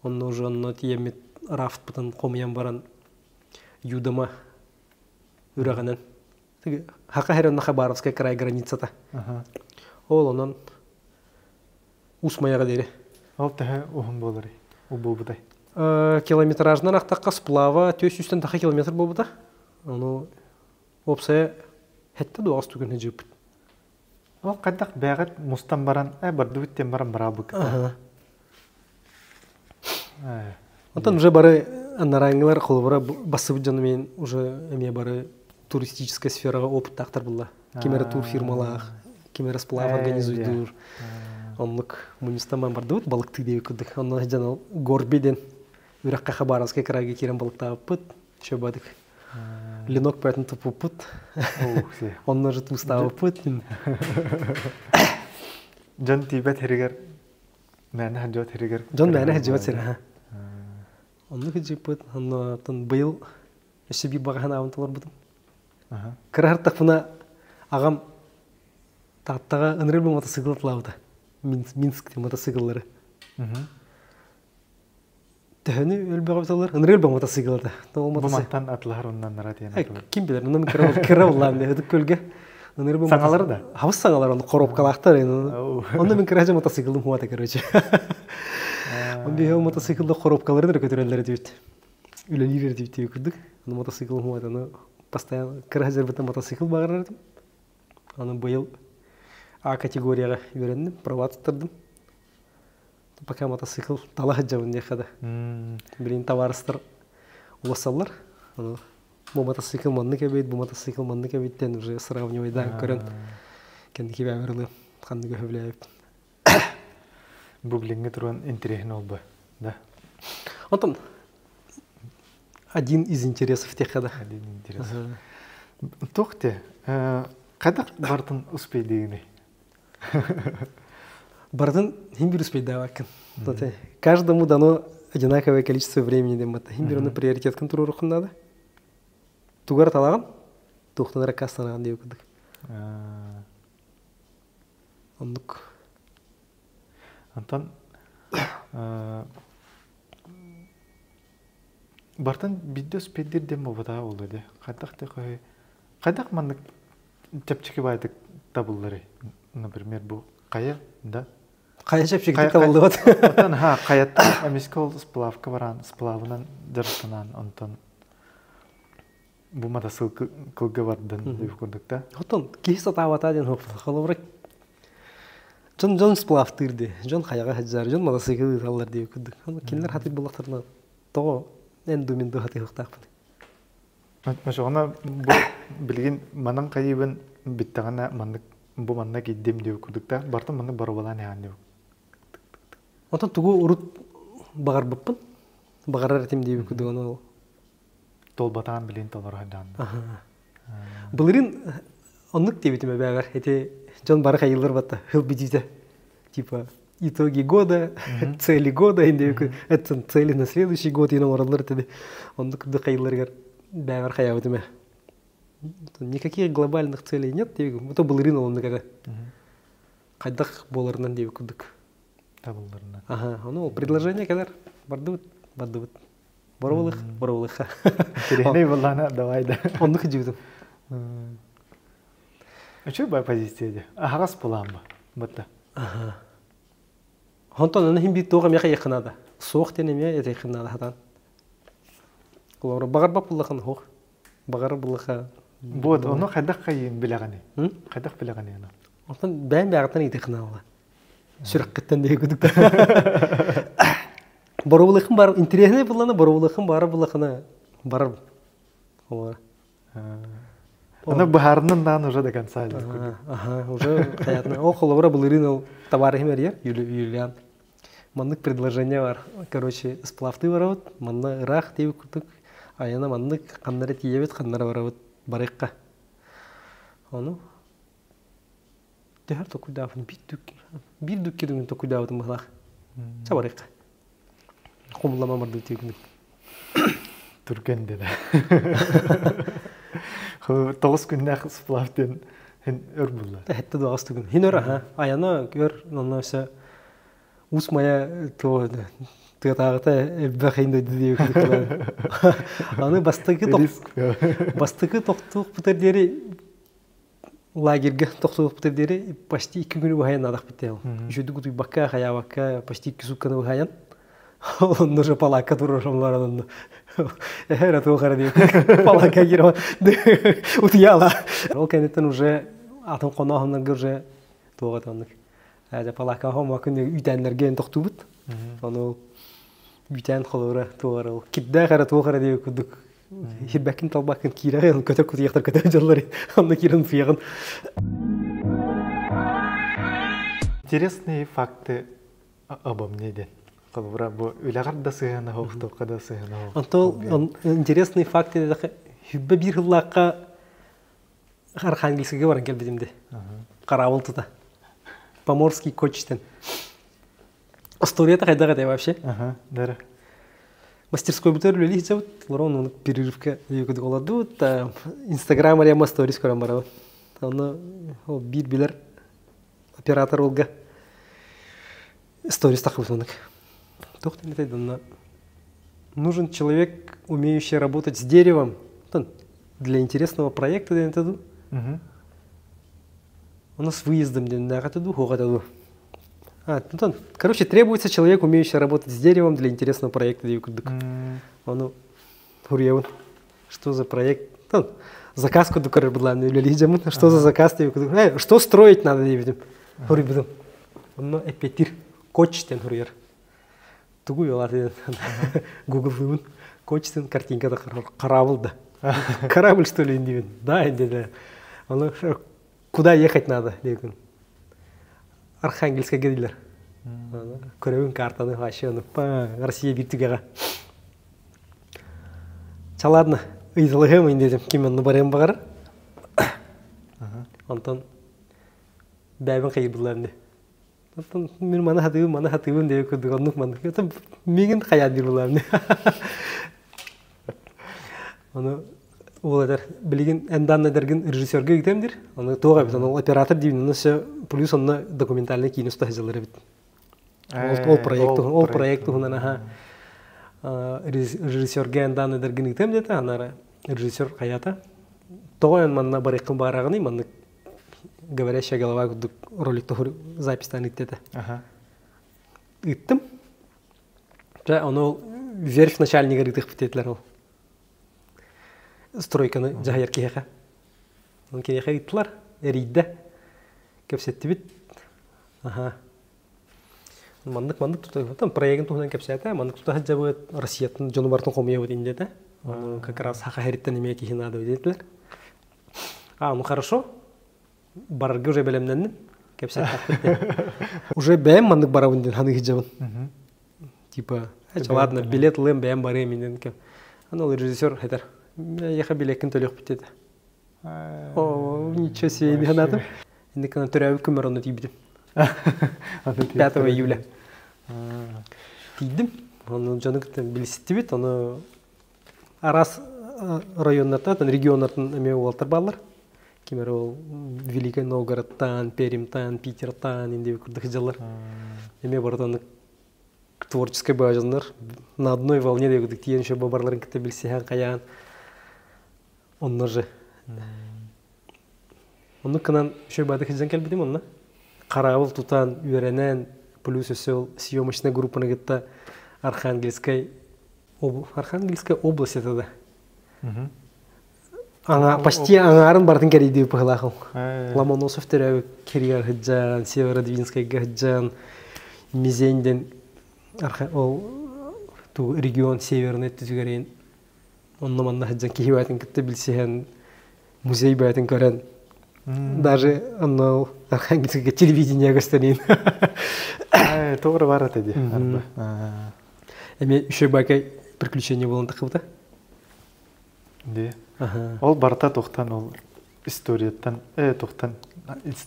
Онно уже онно тиийэммит рафтпытын хомуйан баран Юдома үрэҕинэн. Хака хэрэн Хабаровскай край границата. Ол онон Усмаяҕа диэри. Ол төһө уһун буоларый? Убулбутай. Километражынан ахтахха сплава 400 таха километр буолбута. Ону уопсайа хетте дуоҕас түгэн хыдьыыппыт. Ол хайдах бэҕэт мустан баран, бардыбыт диэн баран бараабыккыта. Онтон уже бары анарааҥҥылар холобура бассыбыт дьону мен уже эмиэ бары туристическай сфераҕа опыттаахтар булла. Ким эрэ тур фирмалаах, ким эрэ сплав организуйдуур. Оннук мунньустан бардыбыт балыктыы диэбит курдук. Онно дьон Горби диэн үрэххэ Хабаровскай крайга киирэн балыктаабыппыт. Чөбөдүк. Ленок поэтому туппуппут. Онно же туустаабыппыт. Дьон тиийбэт сиригэр мээнэ сылдьыбат сиригэр Дьон мээнэ сылдьыбат сирэ. Оннук сылдьыппыт. Онно быйыл өссө биир баҕа санаабын толорбутум. Кыра сыртахпына аҕам Тааттаҕа ынырык мотоцикл атлаабыта. Минск мотоцикллары. Төһөнү өлбөҕө буталар? Ынырык өлбөх мотоциклата. Бу мантан атлаһар оннан диэн Ким билэр, онон кыра улаан ытык көлгө. Ынырык Саҥалар да? Хабыс саҥалар, оны коробкалаахтар. Онно мин кыра мотоциклым хуата, короче. Он биһи мотоциклда коробкаларын эрэ көтөрөллөр этибит. Үлэлиир этибит курдук. Аны мотоциклым хуата, аны постоянно кыра сылдьарбыттан мотоцикл баҕарар этим. Аны быйыл А категорияҕа үөрэнним, права туттардым. Пока мотоцикл тала сылдьабын диэххэ да. Билигин табаарыстар улассаллар. Бу мотоцикл маннык эбит, бу мотоцикл маннык эбит диэн уже сравнивайдаан көрөн кэнники бэйэбэр ылыам ханныгы сөбүлээбиппин. Бу билиҥҥи туран интэриэһин олбу, да? Онтон один из интересов диэххэ да. Один интерес. Туох те, хайдах бартын успейдыгыный? Бартын хим бир успейдаабаккын. Каждому дано одинаковое количество времени диэн батта. Хим бир оны приоритеткын туруоруххун надо. Тугар талагын, туохтан эрэ кастанаҕын диэбит курдук. Оннук. Онтон бартан бидде успейдир диэн буолбатаҕа буолуо дии. Хайдах да хайдах маннык чэпчэки баайдык табылларый? Например, бу хайа, да? Хайа чэпчэкитик табыллыбат. Оттон ха, хайаттан эмискэ ол сплавка баран, сплавынан дьарыктанан, онтон бу матасыл кылга бардын дип курдук да. Оттон киһи сатаабата диэн холобура дьон дьон сплавтыыр дии, дьон хайаҕа сылдьар, дьон матасыкыл ыыталлар дии курдук. Кинилэр хатыр буллахтарына тоҕо эн ду мин ду хатыһыахтаахпын. Очоҕуна бу билигин манан хайыыбын бүттэҕинэ маннык бу манна киирдим диэбит курдук да бартын маннык боруобалаан иһэҕин диэбит. Онтон тугу урут баҕарбыппын баҕарар этим диэбит курдук ону Толбатаан билин толоро сылдьаҕын. Былырыын оннук диэбитим эбээбэр ити дьон бары хайыылар батта хыл бүтүүтэ типа итоги года цели года это цели на следующий год иин оҥороллор этэ оннук курдук хайыыларыгар бээбэр хайаабытым ээ никаких глобальных целей нет диэбит то былырыын оннук этэ хайдах буоларынан диэбит курдук табылларынан аха ону предложение кэлэр бардыбыт бардыбыт боруобалых боруобалыха Интересный буоллаана давай да оннук дьибитим Үчүгэй позиция дии. Аһаҕас былаан ба. Бытта. Онтон аны иһин биир туох эмиэ хайыахха наада. Суох диэн эмиэ этиэххин наада хатаан. Олору баҕарбат буллахын суох. Баҕар буллаха. Вот, ону хайдах хайыын билэҕиний? Хайдах билэҕиний ону? Онтон бэйэм бэйэҕиттэн ыйытыаххын наада. Сүрэххиттэн диэки курдук. Боруобалыаххын бар интэриэһинэй буллана боруобалыаххын баара буллахына барар. Аны быһаарынан даҕаны уже до конца Аха, уже хаятна. Ол холобура былырыын ол товарищым эрийэр, Юлиан. Маннык предложение бар. Короче, сплавтыы барабыт, манна ыраах диэбит курдук. Айана маннык ханнара тиийэбит, ханнара барабыт барыахха. Ону төһөр токуйдаабын биир дүк биир дүкке дүҥүн токуйдаабытым быһылаах. Ча барыахха. Хомуллама бардыы тиэгүнүк. Түргэн дэнэ. Тоҕус күннээх сплав диэн хин өр булла. Хэтте дуаҕас түгүн. Хин өр аха. Аяна өр онно өсө ус мая то тыатааҕыта элбэх хин дойду диэбит Аны бастакы бастакы тохтуохпутар диэри лагерьга тохтуохпутар диэри почти 2 күнү быһайан наадах биттэ. Үчүгдүк утуйбакка, хаябакка почти 2 сутканы быһайан. Онно же палака турар онно. Эһэ туох эрэ диэбит. Палака киирэн утуйала. Ол кэнниттэн уже атын хонооһуннарга уже туох это оннук. Дьэ палака хомуакын үүтээннэргэ тохтуубут. Ону үүтээн холобура туох эрэ ол кирдээх эрэ туох эрэ диэбит курдук хирбэккин талбаккын киирэҕин көтөр кутуйахтар көтөр дьоллор онно киирэн утуйаҕын. Интересные факты обо мне диэн. Холобура бу үлэҕэр да сыһыана суох, да сыһыана суох. Онтон интересный факт диэтэххэ хүббэ биир сыллаахха Архангельскайга баран кэлбитим де. Караул тута. Поморский кочтен. Историята хайдах этэй вообще? Ага, да. Мастерской бутер үлэлии сылдьабыт. Лорон оны перерывка кудук олордубут. Инстаграм арема сторис көрөн барабын. Оны ол биир билэр оператор олга сторис тахыбыт оннук. Туох дэнэтэй Нужен человек, умеющий работать с деревом. Для интересного проекта диэн этэ Оно с выездом диэн ду, хоҕа А, ну, короче, требуется человек, умеющий работать с деревом для интересного проекта диэн курдук. Ону хуруйабын. Что за проект? Заказ курдук көрөр будлаан үлэлии Что за заказ диэн курдук. Что строить надо диэбитим. Хуруйбутум. Онно эппиэттиир коч диэн хуруйар. Тугу уолаат диэн гуглыыбын. Коч диэн картинкада корабль да. Корабль что ли диибин. Да, диэн. Ону куда ехать надо диэбин. Архангельскайга дииллэр. Көрөбүн картаны вообще ону Россия биир түгэҕэ. Ча ладно, ыйыталаһыам диэтим ким онно барыан баҕарар. Онтон бэйэбин хайыйбыллар ини. Оттон мин маны хатыыбын, маны хатыыбын диэбит курдук оннук маннык. Это миигин хайаан диир буоллаҕым дии. Ону уол этэр, билигин эн дааннайдаргын режиссерга ыытыам диир. Ону туох эбит, ону оператор диибин, ону все плюс онно документальный киинэ уста сылдьаллар эбит. Ол проект ол проект туһунан аха режиссерга эн дааннайдаргын ыытыам диэтэ, анара режиссер хайата. Тоҕо эн манна барыаххын баараҕыный, маннык говорящая голова курдук ролик туһур записьтан ыытта Ыыттым. Дьэ, ону верфь начальнигар ыытыахпыт диэтилэр ол. Стройканы дьаһайар киһиэхэ. Оны киниэхэ ыыттылар, эрийдэ. Кэпсэттибит. Аха. Маннык маннык тута там проегын туһунан кэпсээтэ, маннык тута сылдьабыт, Россияттан дьону барытын хомуйабыт диэтэ. Ону как раз Саха сириттэн эмиэ киһи наада диэтилэр. А, ну хорошо. Барарга уже бэлэмнэнним. Кэпсэттэхпит диэн. Уже бэйэм маннык барабын диэн ханыы сылдьабын. Типа, ладно, билет ылыам бэйэм барыам инэн кэм. Аны ол режиссер этэр, эйиэхэ билеккин төлүөхпүт диэтэ. О, ничего себе, не санаатым. Инник гынан төрөөбүт күммэр онно тиийбитим. 5 июля. Тиийдим. Ону дьону кытта билистибит, ону араас районнартан, регионнартан эмиэ уолаттар бааллар. Ким эрэ ол Великий Новгородтан, Пермьтан, Питертан инде курдук дьаллар. Эмиэ барытан творческой баажаннар на одной волне дегудук тиен еще бабарларын кытта билсиһэн хайаан онно же. Оннук гынан еще бады хизен кэлбитим онно. Караабыл тутан, үөрэнэн, плюс өссө ол съемочная группаны кытта Архангельскай Архангельская область это да. Аңа, почти аңаарын бартын кэрийдии быһылаах Ломоносов төрөөбүт киригэр сылдьан, Северодвинскайга сылдьан, Мизень диэн ол ту регион северный түзүгэрин онно манна сылдьан киһи баатын кытта билсиһэн музей баатын көрөн даже онно Архангельскайга телевидение көстөнин Тоҕо бар ата дии. Эми үчүгэй бакай приключение буолан тахыбыта. Ди. Ол барыта тохтан ол историяттан, тохтан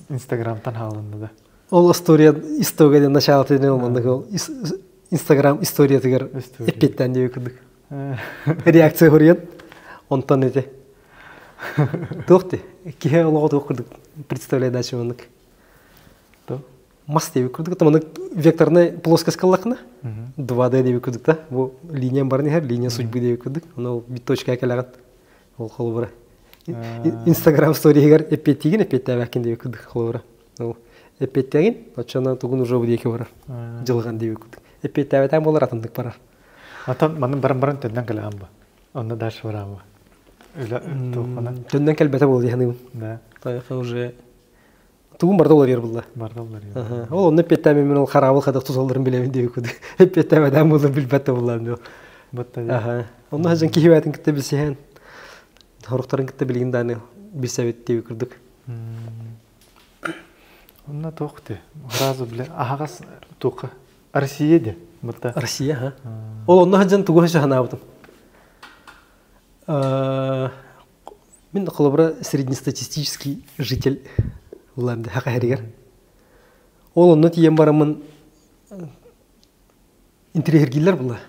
Инстаграмтан хаалынна да. Ол история история диэн начало ол маннык ол Инстаграм историятыгар эппиэттэн диэби курдук. Реакция хоруйан онтон эти. Туох ти? Киһи олоҕо туох курдук представляет дальше маннык. Мас диэбит курдук маннык векторная плоскость кыллахына 2D диэбит курдук да бу линия баран иһэр линия судьбы диэбит курдук ону бит точка кэлэҕин ол холобура Инстаграм сториһигэр эппиэттиигин эппиэттээбэккин диэбит курдук холобура ол эппиэттиэгин оччоно тугун уже бу диэки барар дьылҕан диэбит курдук. Эппиэттээбэтэн буолар атыннык барар. Атын манны баран-баран төннөн кэлэҕин ба? Онно дальше бараан ба? Үлэ туоххана? Төннөн кэлбэтэ буол дии саныыбын. Да. Тайха уже тугун барда уларыйар булла. Барда уларыйар. Ол онно эппиэттээбин мин ол хараабыл хадах тусалларын билэбин диэбит курдук. Эппиэттээбэтэн буоллар билбэт да буллаам дио. Батта Аха. Онно хажан киһи бээтин кытта билсиһэн хоруктарын кытта билигин дааны билсэбит диэбит курдук. Онно туох те? Сразу биле аһаҕас туохха Россия де бутта. Россия, ха. Ол онно хажан тугу ханаабытым. Мин холобура среднестатистический житель булам да хака Ол онно тиийэн бараммын интириэһиргииллэр була.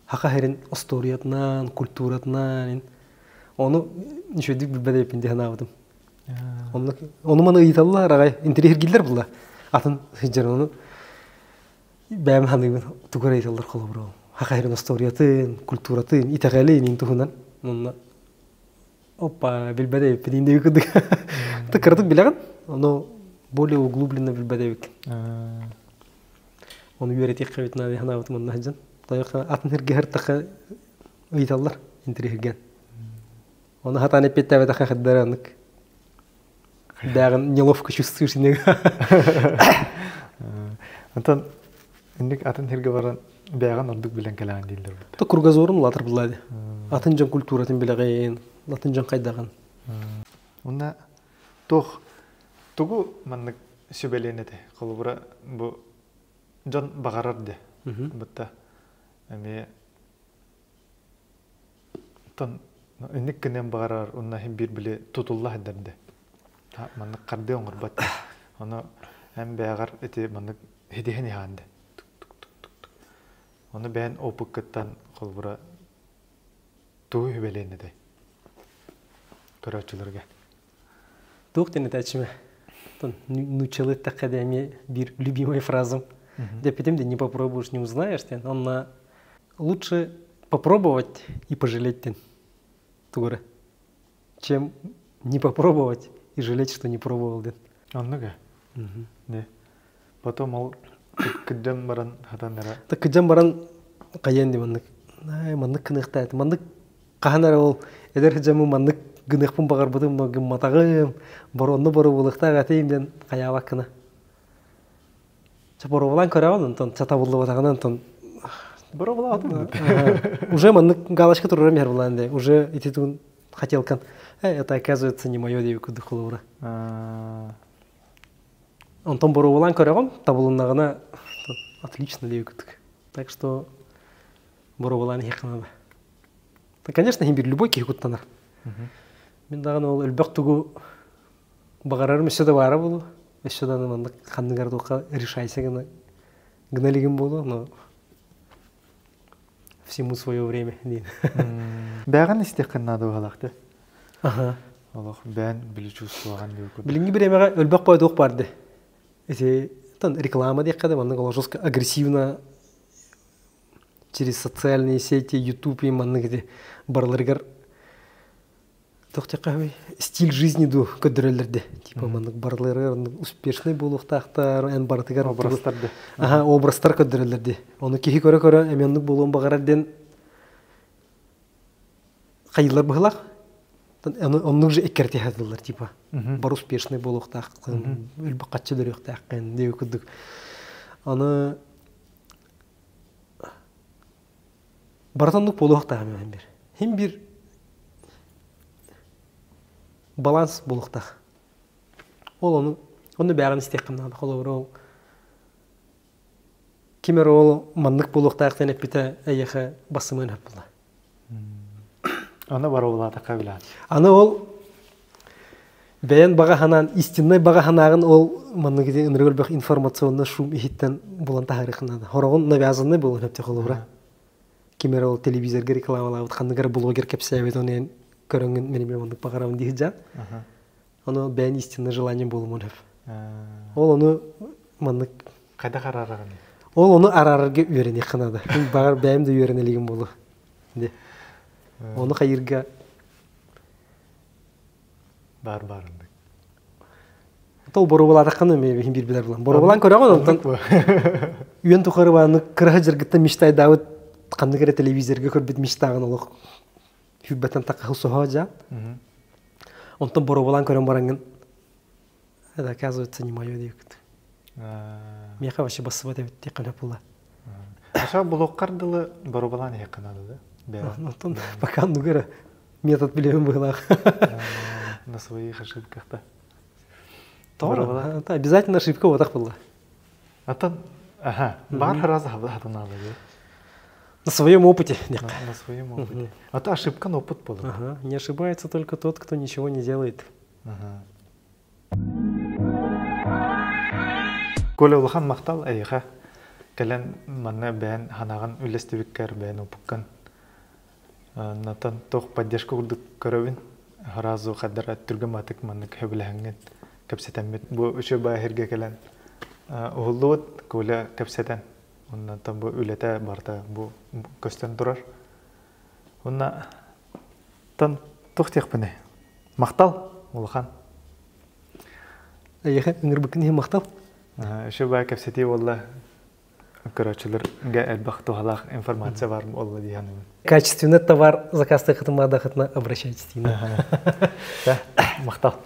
Хака хэрин остуоруйатынан, культуратынан ону үчүгэйдик билбэт эбиппин дии санаабытым. Онно ону маны ыйыталлар аҕай интириэһиргииллэр була. Атын сылдьар ону бэйэм саныыбын тугу эрэ ыйыталлар холобура Хака хэрин остуоруйатын, культуратын, итэҕэлин ин туһунан. Онно опа билбэт эбиппин индиги курдук. Кыратык билэҕин, ону более углубленно билбэт эбиккин. Ону үөрэтиэххэ эбит наада санаабытым онно сылдьан. Тойоха атын сиргэ сыртахха ыйыталлар интириэһиргээн. Ону хатаан эппиэттээбэтэххэ хайдары аннык Дааҕын неловко чувствуешь инниг. Онтон инник атын сиргэ баран бэйэҕин ордук билэн кэлэҕин дииллэр бут. То кругозорун улаатар буллаа Атын дьон культуратын билэҕин, атын дьон хайдаҕын. Уонна туох тугу маннык сүбэлиэн этэ? Холобура бу дьон баҕарар де. Бутта эмиэ Оттон инник гыныан баҕарар уонна иһин биир били тутулла сылдьар дэ. Маннык хардыы оҥорбот. Ону эн бэйэҕэр ити маннык хидиһэн иһаан дэ. Ону бэйэн опыккыттан холобура тугу үбэлиэн этэй көрөөччүлэргэ? Туох диэн этээччимэ? Нууччалыы эттэххэ да эмиэ биир любимая фразам. Деппитим да не попробуешь, не узнаешь диэн. Онно лучше попробовать и пожалеть диэн тугура, чем не попробовать и жалеть, что не пробовал диэн. Оннук ээ. Не. Потом ол кыдьан баран хатан эрэ. Так кыдьан баран хайыан дии маннык. Маннык кыныахтаат. Маннык хаһан эрэ ол эдэр дьоммун маннык гыныахпын баҕарбытым, но гымматаҕым, боруонну боруобулуохтаах этим диэн хайаабаккына. Чэ боруобалаан көрөҕүн, онтон сатабыллыбатаҕына онтон Боруобалаатым. Уже маннык галочка турарым иһэр булаан дии. Уже ити тугун хотелкан это оказывается не мое диэбит курдук холобура. Онтон боруобалаан көрөҕүн, табылыннаҕына отлично диэбит курдук. Так что боруобалаан иһиэххэ наада. Конечно, иһин бир любой киһи куттанар. Мин даҕаны ол элбэх тугу баҕарарым өссө да баара буолуо. Өссө да маннык ханныгар туохха решайся гына гына илигим буолуо, но всему свое время диэн. Бэҕэн истиэххин наада быһалаах дии. Аха. Олох бээн били чувствоваған диye курдук. Билиҥҥи бириэмэҕэ өлбөх бой туох баар дии. Ити реклама диэххэ да маннык олох жестко агрессивно через социальные сети, YouTube и маннык ити барыларыгар туох диэххэ стиль жизни ду көрдөрөллөр типа маннык барыларыгар успешный буолуохтаахтар эн барытыгар образтар ди аха образтар көрдөрөллөр ди ону киһи көрө-көрө эми оннук буолуон баҕарар диэн хайылар быһылах оннук же эккирэтиһэ типа бар успешный буолуохтааххын өлбөх хаччы өлөрүөхтээххин диэби курдук аны барыта оннук буолуохтаах эми бир хим бир баланс буолуохтаах ол ону ону бэҕин истиэххин наада холобура ол ким эрэ ол маннык буолуохтаах диэн эппитэ эйиэхэ бассымыан сөп буолла Аны барабылаатахха билэҕин. Аны ол бэйэн баҕа санаан истиннай баҕа санааҕын ол маннык ити ынырык элбэх информационный шум иһиттэн булан таһаарыаххын наада. Хороҕун навязанный буолуон сөптөөх холобура. Ким эрэ ол телевизорга рекламалаабыт, ханнык эрэ блогер кэпсээбит, ону эн көрөҥҥүн мин эмиэ маннык баҕарабын дии сылдьан. Ону бэйэн истинный желанием буолумун сөп. Ол ону маннык Хайдах араараҕыный? Ол ону араарарга үөрэниэххэ наада. Мин баҕар бэйэм да үөрэнэ илигим буолуо. Дии. Ону хайыырга Баар баарындык. Тол боруобалаатаххына эмиэ иһин биир билэр булан. Боруобалаан көрөҕүн онтон. Үйэн тухары бааны кыраһа дьаргыттан мечтайдаабыт ханнык эрэ телевизорга көрбүт мечтааҕын олох хүббэтэн такаһы соһоо дьаат. Онтон боруобалаан көрөн бараҥҥын это оказывается не мое диэбит. Миэхэ вообще бассыбат эбит диэххэ сөп буолла. Аша булуоххар дылы боруобалаан иһиэххэ наада да? Онтон пока оннук эрэ метод билэбин быһыылаах. На своих ошибках да. Это обязательно ошибка вот так была. Атын, ага, бар раз хатынаалы. На своем опыте. На своем опыте. А то ошибка, но опыт был. Ага. Не ошибается только тот, кто ничего не делает. Ага. Коля улахан махтал эйиэхэ кэлэн манна бэйэн ханаҕын үллэстибиккэр бэйэн опуккан натан туох поддержка курдук көрөбүн сразу хаддар түргэн батык маннык сөбүлэһэҥҥин кэпсэтэммит бу үчүгэй баһиргэ кэлэн уһуллубут Коля кэпсэтэн оннантан бу үлэтэ барыта бу көстөн турар уонна тан туох диэхпиний махтал улахан Эйиэхэ ыҥырбыккын иһин махтал. Үчүгэй баа кэпсэтии буолла. Көрөөччүлэргэ элбэх туһалаах информация баар буолла дии саныыбын. Качественный товар заказтыахытын маадахытына обращайтесь. Махтал.